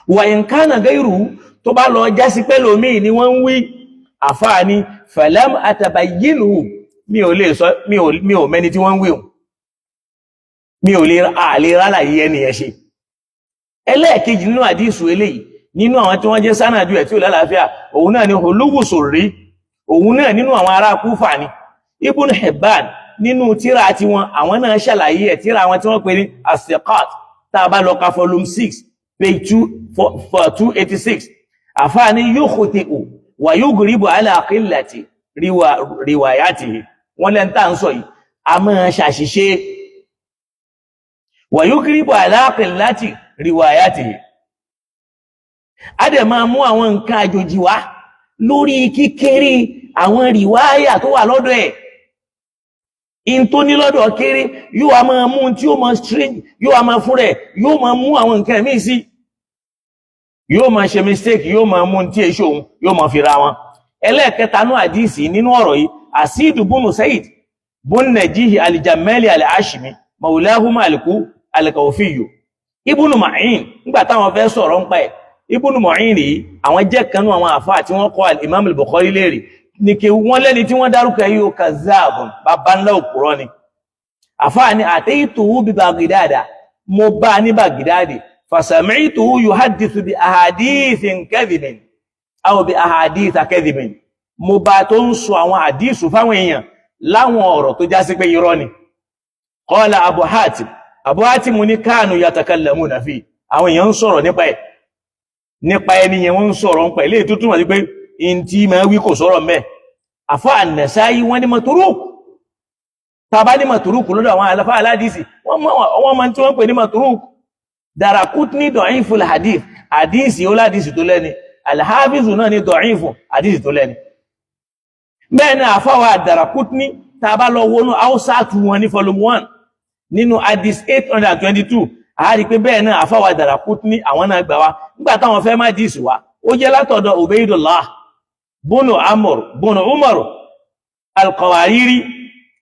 Wa in kana gairu, tó bá lọ jásí pẹ́lú omi ni wọ́n ń wí, àfáà ní falam atabayyinhu, mi ò lè sọ, mi ò mẹ́ni tí wọ́n ń wí o, mi ò lè àlè rálàyé ẹni ẹ ṣe. Ẹlẹ́ẹ̀kejì nínú àdísù eléyìí, nínú àwọn tí wọ́n jẹ́ sánàdù ẹ̀ tí ò lálàáfíà, òun náà ni Huluwu Surri, òun náà nínú àwọn ará Kúfà ni. Ibn Hibban nínú tíra tí wọn, àwọn náà ṣàlàyé ẹ̀, tíra àwọn tí wọ́n pè ní As-Siqat, tá a bá lọ ka volume 6 page 286, àfáà ní yukhti'u wa yughribu ala qillati riwayatihi, wọ́n lẹ́n tá ń sọ yìí a máa ṣàṣìṣe, wa yughribu ala qillati riwayatihi, a dẹ̀ máa mú àwọn nǹkan àjòjì wá lórí kíkéré àwọn rìwáyà tó wà lọ́dọ̀ ẹ̀. In tó ní lọ́dọ̀ kéré, yóò wá máa mú tí ó máa strange, yóò wá máa fún rẹ̀, yóò máa mú àwọn nǹkan míì sí, yóò máa ṣe mistake, yóò máa mú tí èso òun, yóò máa fi ra wọn. Ẹlẹ́ẹ̀kẹta nú àdíìsì nínú ọ̀rọ̀ yìí, Asidu bunu Said bun Najihi al-Jammali al-Hashimi maulahum al-Kawfiyu. Ibnu Ma'in nígbà táwọn fẹ́ sọ̀rọ̀ ń pa ẹ̀, Ibnu Ma'in yìí àwọn jẹ́ kanú àwọn àfáà tí wọ́n kọ́ al-Imam al-Bukhari léèrè ní kí wọ́n lẹ́ni tí wọ́n dárúkọ yìí ó kazzabun, bàbá ńlá òpùrọ́ ni. Àfáà ni ataytuhu bi Baghdad, mo bá ní Baghdad, fasami'tuhu yuhaddithu bi ahadithin kadhibin aw bi ahaditha kadhibin, mo bá tó ń sọ àwọn àdísù fáwọn èèyàn láwọn ọ̀rọ̀ tó já sí pé irọ́ ni. Qala Abu Hatim, Abu Hatim ní kanu yatakallamuna fi, àwọn èèyàn ń sọ̀rọ̀ nípa ẹ̀, nípa ẹni yẹn wọ́n ń sọ̀rọ̀ nípa ẹ̀ léè tó túmọ̀ sí pé in tí máa wí kò sọ̀rọ̀ mẹ́. Àfá An-Nasa'i wọ́n ní maturuk, tàbá ní maturuk lọ́dọ̀ àwọn àlàfà aládìsí, wọ́n máa tí wọ́n pè ní maturuk. Darakutni da'iful hadith, hadisi ó ládìsí tó lẹ́ni, Al-Hafiz náà ní da'ifu hadisi tó lẹ́ni. Bẹ́ẹ̀ ni àfáwà Darakutni, tàbá lọ wọnú Awsatu wọn ní volume 1 nínú hadith 822, a rí pé bẹ́ẹ̀ náà àfáwà Darakutni àwọn náà gbà wá. Nígbà táwọn fẹ́ má dìsì wá, ó jẹ́ látọ̀dọ̀ Ubaydullah bunu Amr bunu Umar al-Qawariri,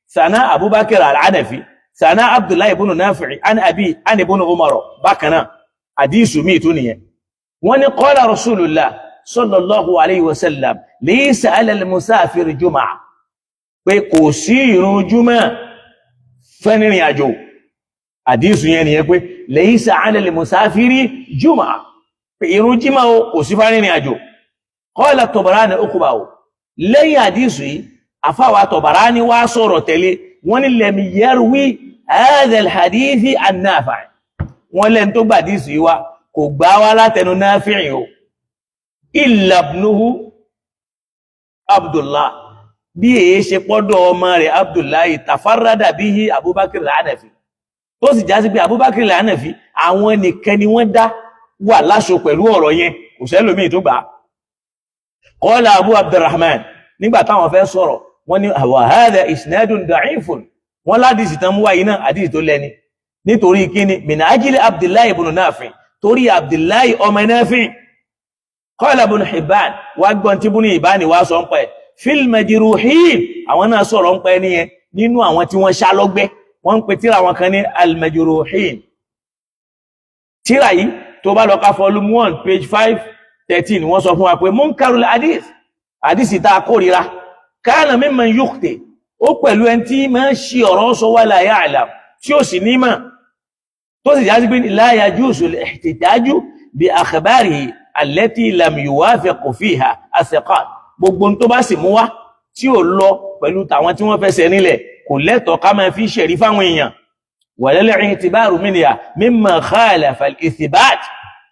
sana Abubakar al-Hanafi, sana Abdullahi bunu Nafi'i an abi an ibn Umar. Bákan náà àdísù míì tún nìyẹn. Wọ́n ní qala Rasulullah sallallahu alayhi wa sallam laysa ala al-musafir jumu'ah, pé kò sí ìrun júmọ́ fẹ́nìrìn àjò. Àdísù yẹn nìyẹn, pé laysa ala al-musafiri jumu'ah, pé ìrun jímọ̀ o kò sí fẹ́nìrìn àjò. Qala Tabarani Uqba o, lẹ́yìn àdísù yìí àfáwà Tabarani wá sọ̀rọ̀ tẹ̀lé, wọ́n ní lam yarwi hadha al-hadithi an-Nafi', wọ́n lẹ́n tó gbà àdísù yìí wá kò gbá wá látẹnu Nafi' o, illa ibnuhu Abdullah, bí èé ṣe pọ́dọ̀ ọmọ rẹ̀ Abdullahi tafarrada bihi Abubakar al-Hanafi, tó sì já sí pé Abubakar al-Hanafi àwọn nìkan ni wọ́n dá wà láṣọ pẹ̀lú ọ̀rọ̀ yẹn, kò sẹ́lòmíì tó gbà á. Qala Abu Abdurrahman, nígbà táwọn fẹ́ sọ̀rọ̀, wọ́n ní wa hadha isnadun da'ifun, wọ́n ládìsì tán mú wáyé náà àdìsì tó lẹ́ni, nítorí kíni? Min ajli Abdullahi ibn Nafi, torí Abdullahi ọmọ Nafi. Qala Ibn Hibban, wá gbọ́n tí Ibn Hibban wá sọ ń pẹ́ fil majruhin, àwọn náà sọ̀rọ̀ ń pẹ́ níyẹn nínú àwọn tí wọ́n ṣá lọ́gbẹ́, wọ́n ń pe tíra wọn kan ní al-majruhin. Tíra yìí, tó bá lọ ka volume 1 page 513, wọ́n sọ fún wa pé munkarul hadith, hadith tá a kórìíra, kana mimman yukhti, ó pẹ̀lú ẹni tí máa ń ṣe ọ̀rọ̀ sọ, wala ya'lam, tí ó sì ní mọ̀, tó sì jásí pé la yajuzu al-ihtijaju bi akhbarihi allati lam yuwafiq fiha athiqat, gbogbo tó bá sì mú wá tí ò lọ pẹ̀lú tàwọn tí wọ́n fẹsẹ̀ nílẹ̀, kò lẹ́tọ̀ọ́ ká máa fi ṣẹ̀rí fáwọn èèyàn. Walal i'tibaru minha mimma khalafa al-ithbat,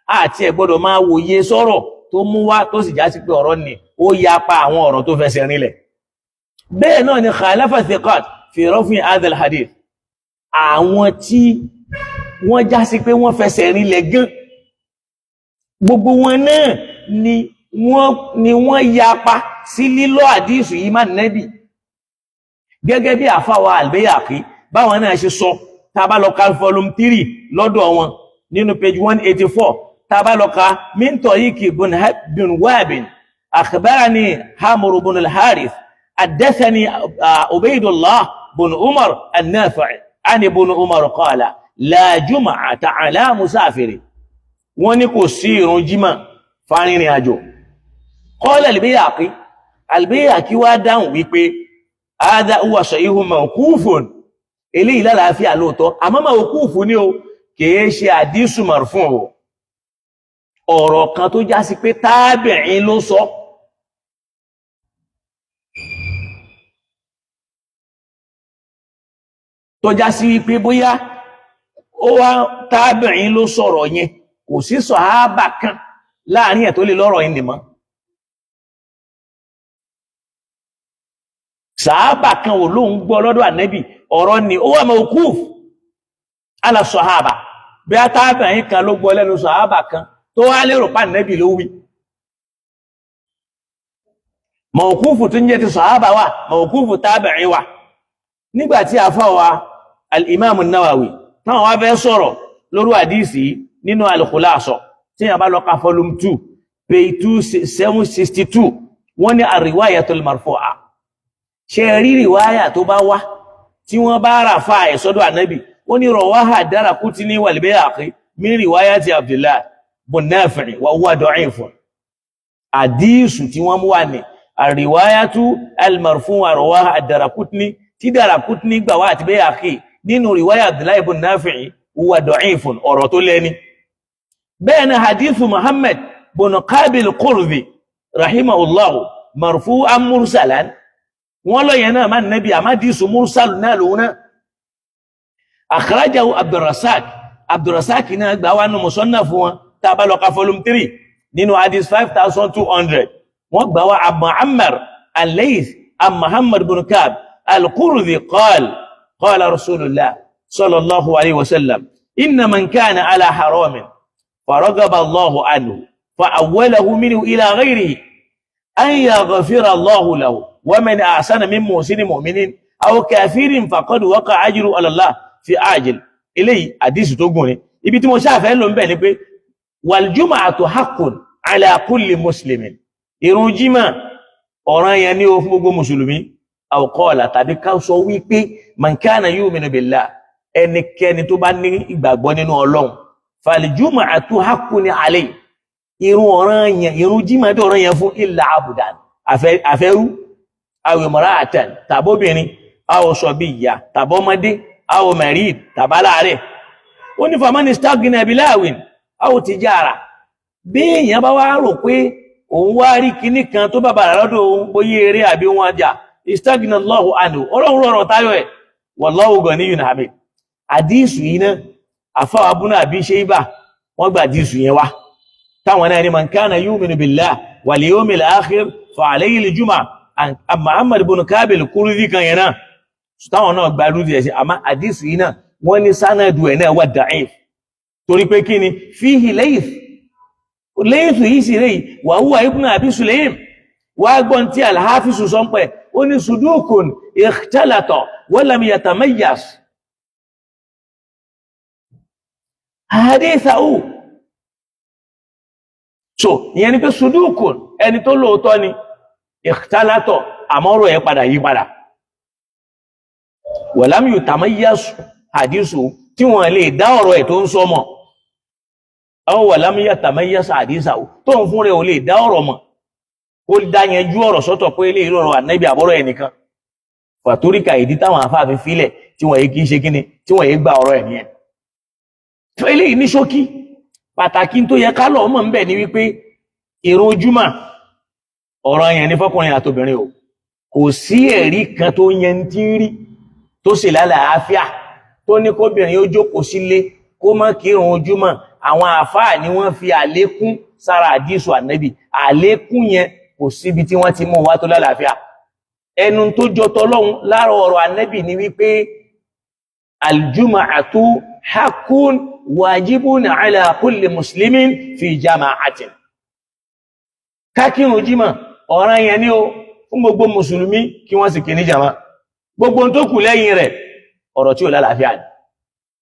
àti ẹ̀ gbọ́dọ̀ máa wòye sọ̀rọ̀ tó mú wá tó sì já sí pé ọ̀rọ̀ ni ó yapa àwọn ọ̀rọ̀ tó fẹsẹ̀ rinlẹ̀. Bẹ́ẹ̀ náà ni khalafa thiqat fi raf'i hadha al-hadith, àwọn tí wọ́n já sí pé wọ́n fẹsẹ̀ rinlẹ̀ gan, gbogbo wọn náà ni wọ́n yapa sí lílọ́ àdísù yìí má nẹ́bì, gẹ́gẹ́ bí àfáwà al-Bayhaqi báwọn náà ṣe sọ. Tá bá lọ ka volume 3 lọ́dọ̀ wọn nínú page 184, tá bá lọ ka min tariqi bin Wahb akhbarani Amr bin al-Harith haddathani Ubaydullah bin Umar an-Nafi' an ibn Umar qala la jum'ata ala musafiri, wọ́n ní kò sí ìrun jímọ̀ fárìnrìn àjò. Qala al-Bayhaqi, al-Bayhaqi wá dáhùn wípé hadha huwa sahihun mawqufun, eléyìí lálàáfíà lóòótọ́, àmọ́ mawqufu ní o, kìí ṣe àdísù marfu o, ọ̀rọ̀ kan tó já sí pé tábìín ló sọ. Tó já sí wípé bóyá ó wá tábìín ló sọ̀rọ̀ yẹn, kò sí sọ̀hábà kan láàrin ẹ̀ tó lè lọ́rọ̀ yìí nìmọ́. Sàábà kan ò lóun gbọ́ lọ́dọ̀ ànẹ́bì, ọ̀rọ̀ ni ó wà mawquf ala sọ̀hábà, bí a tábìín kan ló gbọ́ lẹ́nu sọ̀hábà kan tó wá lérò pa ànẹ́bì ló wí. Mawqufu tó ń jẹ́ ti sọ̀hábà wà, mawqufu tábìín wà. Nígbàtí àfáwà al-Imam an-Nawawi táwọn wá fẹ́ sọ̀rọ̀ lórí àdísì nínú al-Khulasa, tí a bá lọ ka volume 2 page 762, wọ́n ní ar-riwayatul marfu'a, Ṣe rí rìwáyà tó bá wá tí wọ́n bá rà fa ẹ̀ sọ́dọ̀ ànábì, ó ní rawaha Daraqutni wal Bayhaqi min riwayati Abdullah bun Nafi' wa huwa da'ifun. Àdíìsù tí wọ́n mú wà ní àríwáyátú al-marfu'a rawaha ad-Daraqutni, tí Daraqutni gbà wá àti Bayhaqi nínú riwáyà Abdullah ibn Nafi', huwa da'ifun, ọ̀rọ̀ tó lẹ́ni. Bẹ́ẹ̀ ni hadithu Muhammad bun Qabil Qurzi rahimahullahu marfu'an mursalan, wọ́n lọ yẹn náà má nẹ́bí àmádìsù mursal náà lòun náà. Akhrajahu Abdurrasak, Abdurrasak náà gbà wá nù musannaf fún wọn, tá a bá lọ ka volume 3 nínú hadith 5200, wọ́n gbà wá Abu Mu'ammar al-Layth am Muhammad bin Ka'b al-Qurzi qala qala Rasulullah sallallahu alayhi wa sallam inna man kana ala haramin faragaba Allahu anhu fa'awwalahu minhu ila ghayrihi an yaghfira Allahu lahu wa man ahsana min muhsinin mu'minin aw kafirin faqad waqa'a ajruhu ala Allah fi ajil. Eléyìí àdísì tó gùn ni. Ibi tí mo ṣáfẹ́ ló ń bẹ̀ ni pé wal jumu'atu haqqun ala kulli muslimin, ìrun jímà ọ̀ràn yẹn ní o fún gbogbo mùsùlùmí. Aw qala, tàbí ká sọ wípé man kana yu'minu billah, ẹnikẹ́ni tó bá ní ìgbàgbọ́ nínú Ọlọ́run, fal jumu'atu haqqun alayhi, ìrun ọ̀ràn yẹn, ìrun jímà tó ọ̀ràn yẹn fún, illa abudan, àfẹ́rú, aw imra'atan, tàbóbìnrin, aw sabiyya, tàbọ́mọdé, aw marid, tàbáláàrẹ̀. Ó ní faman istaghna bilahwin aw tijara, bí èèyàn bá wá rò pé òun wá rí kinní kan tó bá bàrà lọ́dọ̀ òun, bóyá eré àbí wọn ajá, istaghna Allahu anhu, Ọlọ́run rọrọ̀ táyọ̀ ẹ̀, wallahu ganiyyun hamid. Àdíìsù yìí náà, àfáwà abúná àbí Shayba, wọ́n gba àdíìsù yẹn wá, táwọn náà ní man kana yu'minu billahi wal yawmil akhir fa alayhi al-jumu'ah, Muhammad ibn Ka'b al-Qurzi kan yẹn náà, táwọn náà gba lúdì ẹ̀ sí. Àmọ́ àdíìsù yìí náà, wọ́n ní sanadu ẹ̀ náà wà da'if, torí pé kí ni? Fihi Layth. Layth yìí sì rèé, wa huwa ibn Abi Sulaym. Wá gbọ́n tí al-Hafiz sọ ń pẹ́, ó ní sudukun ikhtalata wa lam yatamayyaz hadithahu. So ìyẹn ni pé sudukun, ẹni tó lóòótọ́ ni, ikhtalata, àmọ́rò ẹ̀ padà yí padà, wa lam yatamayyaz hadithu, tí wọ́n lè dá ọ̀rọ̀ ẹ̀ tó ń sọ mọ̀, aw wa lam yatamayyaz hadithahu, tó ń fún rẹ̀ ò lè dá ọ̀rọ̀ mọ̀, kó dá yẹn jú ọ̀rọ̀ sọ́tọ̀ pé ilé ìrọ̀rọ̀ ànábì àbọ̀rọ̀ ẹnìkan. Fàtóríkà, ìdí táwọn afáàfin filẹ̀ tí wọ́n yìí kì í ṣe kíni, tí wọ́n yìí gba ọ̀rọ̀ ẹ̀ nìyẹn. Tó eléyìí ní ṣókí, pàtàkì tó yẹ ká lọ mọ̀ ńbẹ̀ ni wípé ìrun júmà ọ̀rọ̀ yẹn ní fọkùnrin àtobìnrin o. Kò sí ẹ̀rí kan tó yẹn tí ń rí tó sì lálàáfíà tó ní kóbìnrin ó jókòó sílé kó má kírun júmà. Àwọn àfáà ni wọ́n fi àlékún sára àdísù ànábì. Àlékún yẹn, kò síbi tí wọ́n ti mú wá tó lálàáfíà. Ẹnu tó jọ tọlọ́hun lára ọ̀rọ̀ ànábì ni wípé aljuma'atu haqqun wajibun ala kulli muslimin fi jama'atin. Kákírun jímọ̀ ọ̀ràn yẹn ni ó fún gbogbo mùsùlùmí kí wọ́n sì kí ní jama. Gbogbo tó kù lẹ́yìn rẹ̀, ọ̀rọ̀ tí ò lálàáfíà ni.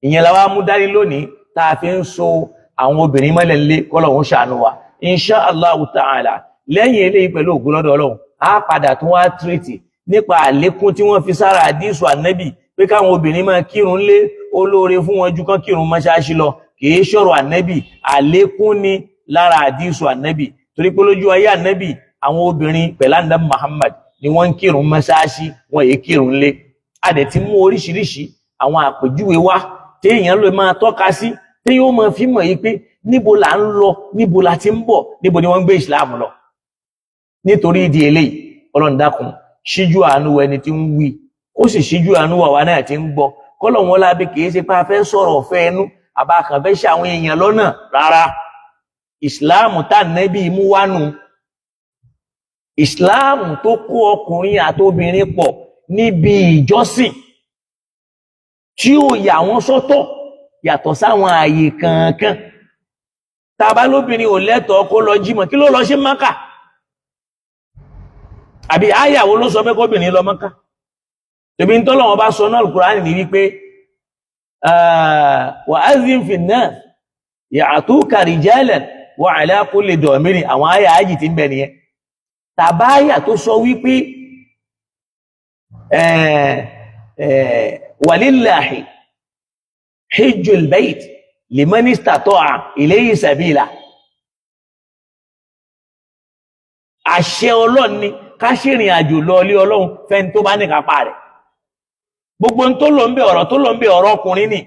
Ìyẹn la wá mú dání lónìí tá a fi ń so àwọn obìnrin mọ́lẹ̀ ńlé, kọ́lọ̀hún ṣàánú wa. Insha Allah ta'ala, lẹ́yìn eléyìí, pẹ̀lú ògùn lọ́dọ̀ Ọlọ́run, á padà tún wá tírètì nípa àlékún tí wọ́n fi sára àdísù ànẹ́bì pé káwọn obìnrin máa kírun lé olóore fún wọn ju kán kírun mọ́ṣáláṣí lọ. Kìí ṣọ̀rọ̀ ànẹ́bì, àlékún ni lára àdísù ànẹ́bì, torí pé lójú ayé ànẹ́bì, àwọn obìnrin pẹ̀lú ànẹ́bì Muhammad ni wọ́n ń kírun mọ́ṣáláṣí, wọn èyí kírun lé. A dẹ̀ ti mú oríṣiríṣi àwọn àpèjúwe wá téèyàn lè máa tọ́ka sí, téèyàn ó máa fi mọ̀ yìí pé níbo là ń lọ, níbo la ti ń bọ̀, níbo ni wọ́n ń gbé ìsìláàmù lọ. Nítorí ìdí eléyìí, Ọlọ́run dákun, ṣíjú àánú ẹni tí ń wí, ó sì ṣíjú àánú àwa náà tí ń gbọ́. Kọ́lọ̀ wọn lábẹ́, kìí ṣe pé a fẹ́ sọ̀rọ̀ ọ̀fẹ́ ẹnu àbá kan fẹ́ ṣe àwọn èèyàn lọ́nà rárá. Ìsìláàmù tá nẹ́bí mú wánu, ìsìláàmù tó kó ọkùnrin àtobìnrin pọ̀ níbi ìjọsìn, tí ó yà wọ́n sọ́tọ̀ yàtọ̀ sáwọn ààyè kankan. Tàbá lóbìnrin ò lẹ́tọ̀ọ́ kó lọ jímọ̀, kí ló lọ ṣe Mákà? Àbí àyàwó ló sọ pé kóbìnrin lọ Mákà? Tèmi ń tọ́lọ̀ wọn bá sọ náà Al-Qur'ani ní wípé wa azin fi nnas ya'tuka rijalan wa ala kulli damirin, àwọn àyà ájì tí ń bẹ nìyẹn. Tàbáyà tó sọ wípé Walillahi hijjul bayt liman istata'a ilayhi sabila. Àṣẹ Ọlọ́run ni ká ṣèrìn àjò lọ ilé Ọlọ́run fẹ́ni tó bá ní kápá rẹ̀. Gbogbo ń tó lọ ń bẹ ọ̀rọ̀ tó lọ ń bẹ ọ̀rọ̀ ọkùnrin ni,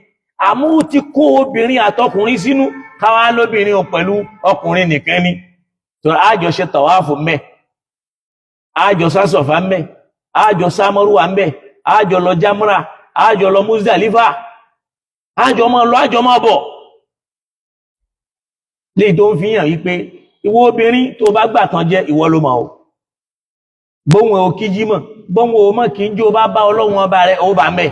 àmú ti kó obìnrin àtọkùnrin sínú, káwá lóbìnrin ò pẹ̀lú ọkùnrin nìkan ni. Tó àjọ ṣe tàwáàfù mẹ́, àjọ sásọ̀fà mẹ́, àjọ sámọ́rúwà mẹ́, àjọ lọ jámúrà, àjọ lọ Muzdalifa, àjọ máa lọ, àjọ máa bọ̀. Léyìí tó ń fi hàn wípé ìwọ obìnrin tó bá gbà tán jẹ́ ìwọ ló mọ̀ o. Bóun ò kí jímọ̀, bóun ò mọ̀ kí ń jó bá bá Ọlọ́run ọba rẹ̀ ó bá mẹ́.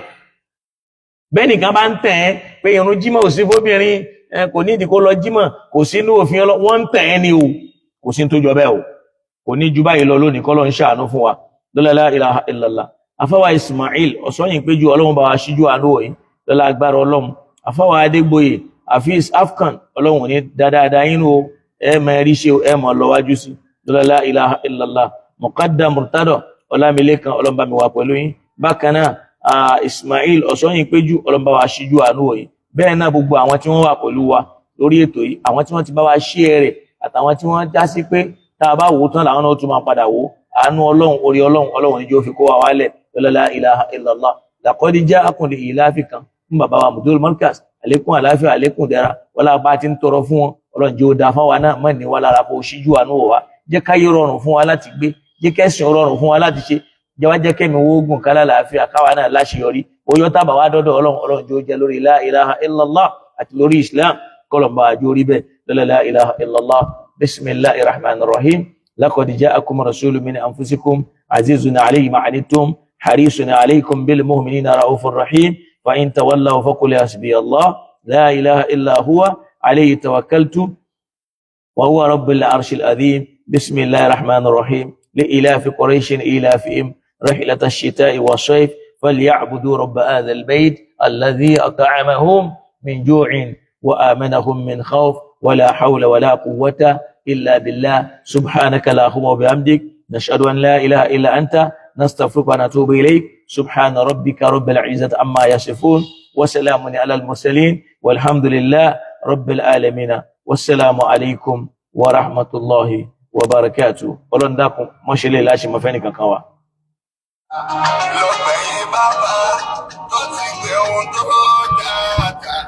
Bẹ́ẹ̀ nìkan bá ń tẹ̀ ẹ́ pé irun jímọ̀ ò sí fóbìnrin, kò ní ìdí kó lọ jímọ̀, kò sínú òfin Ọlọ́run, wọ́n ń tẹ̀ ẹ́ ni o, kò sí tó jọ bẹ́ẹ̀ o. Kò ní ju báyìí lọ lónìí, kọ́ ló ń ṣàánú fún wa. Lọ́lá ilaha illallah. Afáwa Ismail ọ̀sọ́yìn péjú, Ọlọ́run bá wa ṣíjú àánú wọ̀nyí lọ́lá agbára Ọlọ́run. Afáwa Adégbòye Afis Afkan, Ọlọ́run ní dáadáa yín o, ẹ mọ rí ṣe, ẹ mọ lọ wájú sí lọ́lá ilaha illallah. Muqaddam Murtado Ọlámilékan, Ọlọ́run bá mi wà pẹ̀lú yín. Bákan náà Ismail ọ̀sọ́yìn péjú, Ọlọ́run bá wa ṣíjú àánú wọ̀nyí. Bẹ́ẹ̀ náà gbogbo àwọn tí wọ́n wà pẹ̀lú wa lórí ètò yìí, àwọn tí wọ́n ti bá wa ṣí ẹ rẹ̀, àtàwọn tí wọ́n já sí pé tá a bá wò ó tán làwọn náà tún máa padà wò ó. Àánú Ọlọ́run, orí Ọlọ́run, Ọlọ́run níjó fi kó wa wálẹ̀ lọ́lá ilaha illallah. Laqad ja'akum li ilafi kan fún bàbá wa Mudul Markaz, àlékún àláfíà, àlékún dẹ̀ra, wọlá bá ti ń tọrọ fún wọn, Ọlọ́run jẹ́ ó da fáwa náà, mọ̀ ní wa lára, kó ṣíjú àánú wò wá, jẹ́ káyé rọrùn fún wa láti gbé, jẹ́ kẹ́sìn rọrùn fún wa láti ṣe, jẹ́ wá jẹ́ kẹ́mi wógùn kálá làáfíà, káwa náà láṣeyọrí. Ó yọ tábà wá dọ́dọ̀ Ọlọ́run, Ọlọ́run jẹ́ ó jẹ́ lórí la ilaha illallah àti lórí Islam, kọlọ̀mbà àjò orí bẹ́ẹ̀ lọ́lá la ilaha illallah. Bismillahir rahmanir rahim. Laqad ja'akum rasulun min anfusikum azizun alayhi ma anittum harisun alaykum bil mu'minina raufur rahim. Fa in tawallaw faqul hasbiyallah la ilaha illa huwa alayhi tawakkaltu wa huwa rabbul arshil azim. Bismillahir rahmanir rahim. Li ilafi quraishin ilafihim رحلة الشتاء والصيف فليعبدوا رب هذا البيت الذي أطعمهم من جوع وآمنهم من خوف. ولا حول ولا قوة إلا بالله. سبحانك اللهم وبحمدك، نشهد أن لا إله إلا أنت، نستغفرك ونتوب إليك. سبحان ربك رب العزة عما يصفون، وسلام على المرسلين، والحمد لله رب العالمين. والسلام عليكم ورحمة الله وبركاته. Ọlọ́run dákun, mọ́ṣẹ́lẹ̀ láṣẹ mọ́fẹ́ nìkan kan wa. Lọ́gbẹ̀yìn bàbá tó ti gbé ohun tó dáadáa.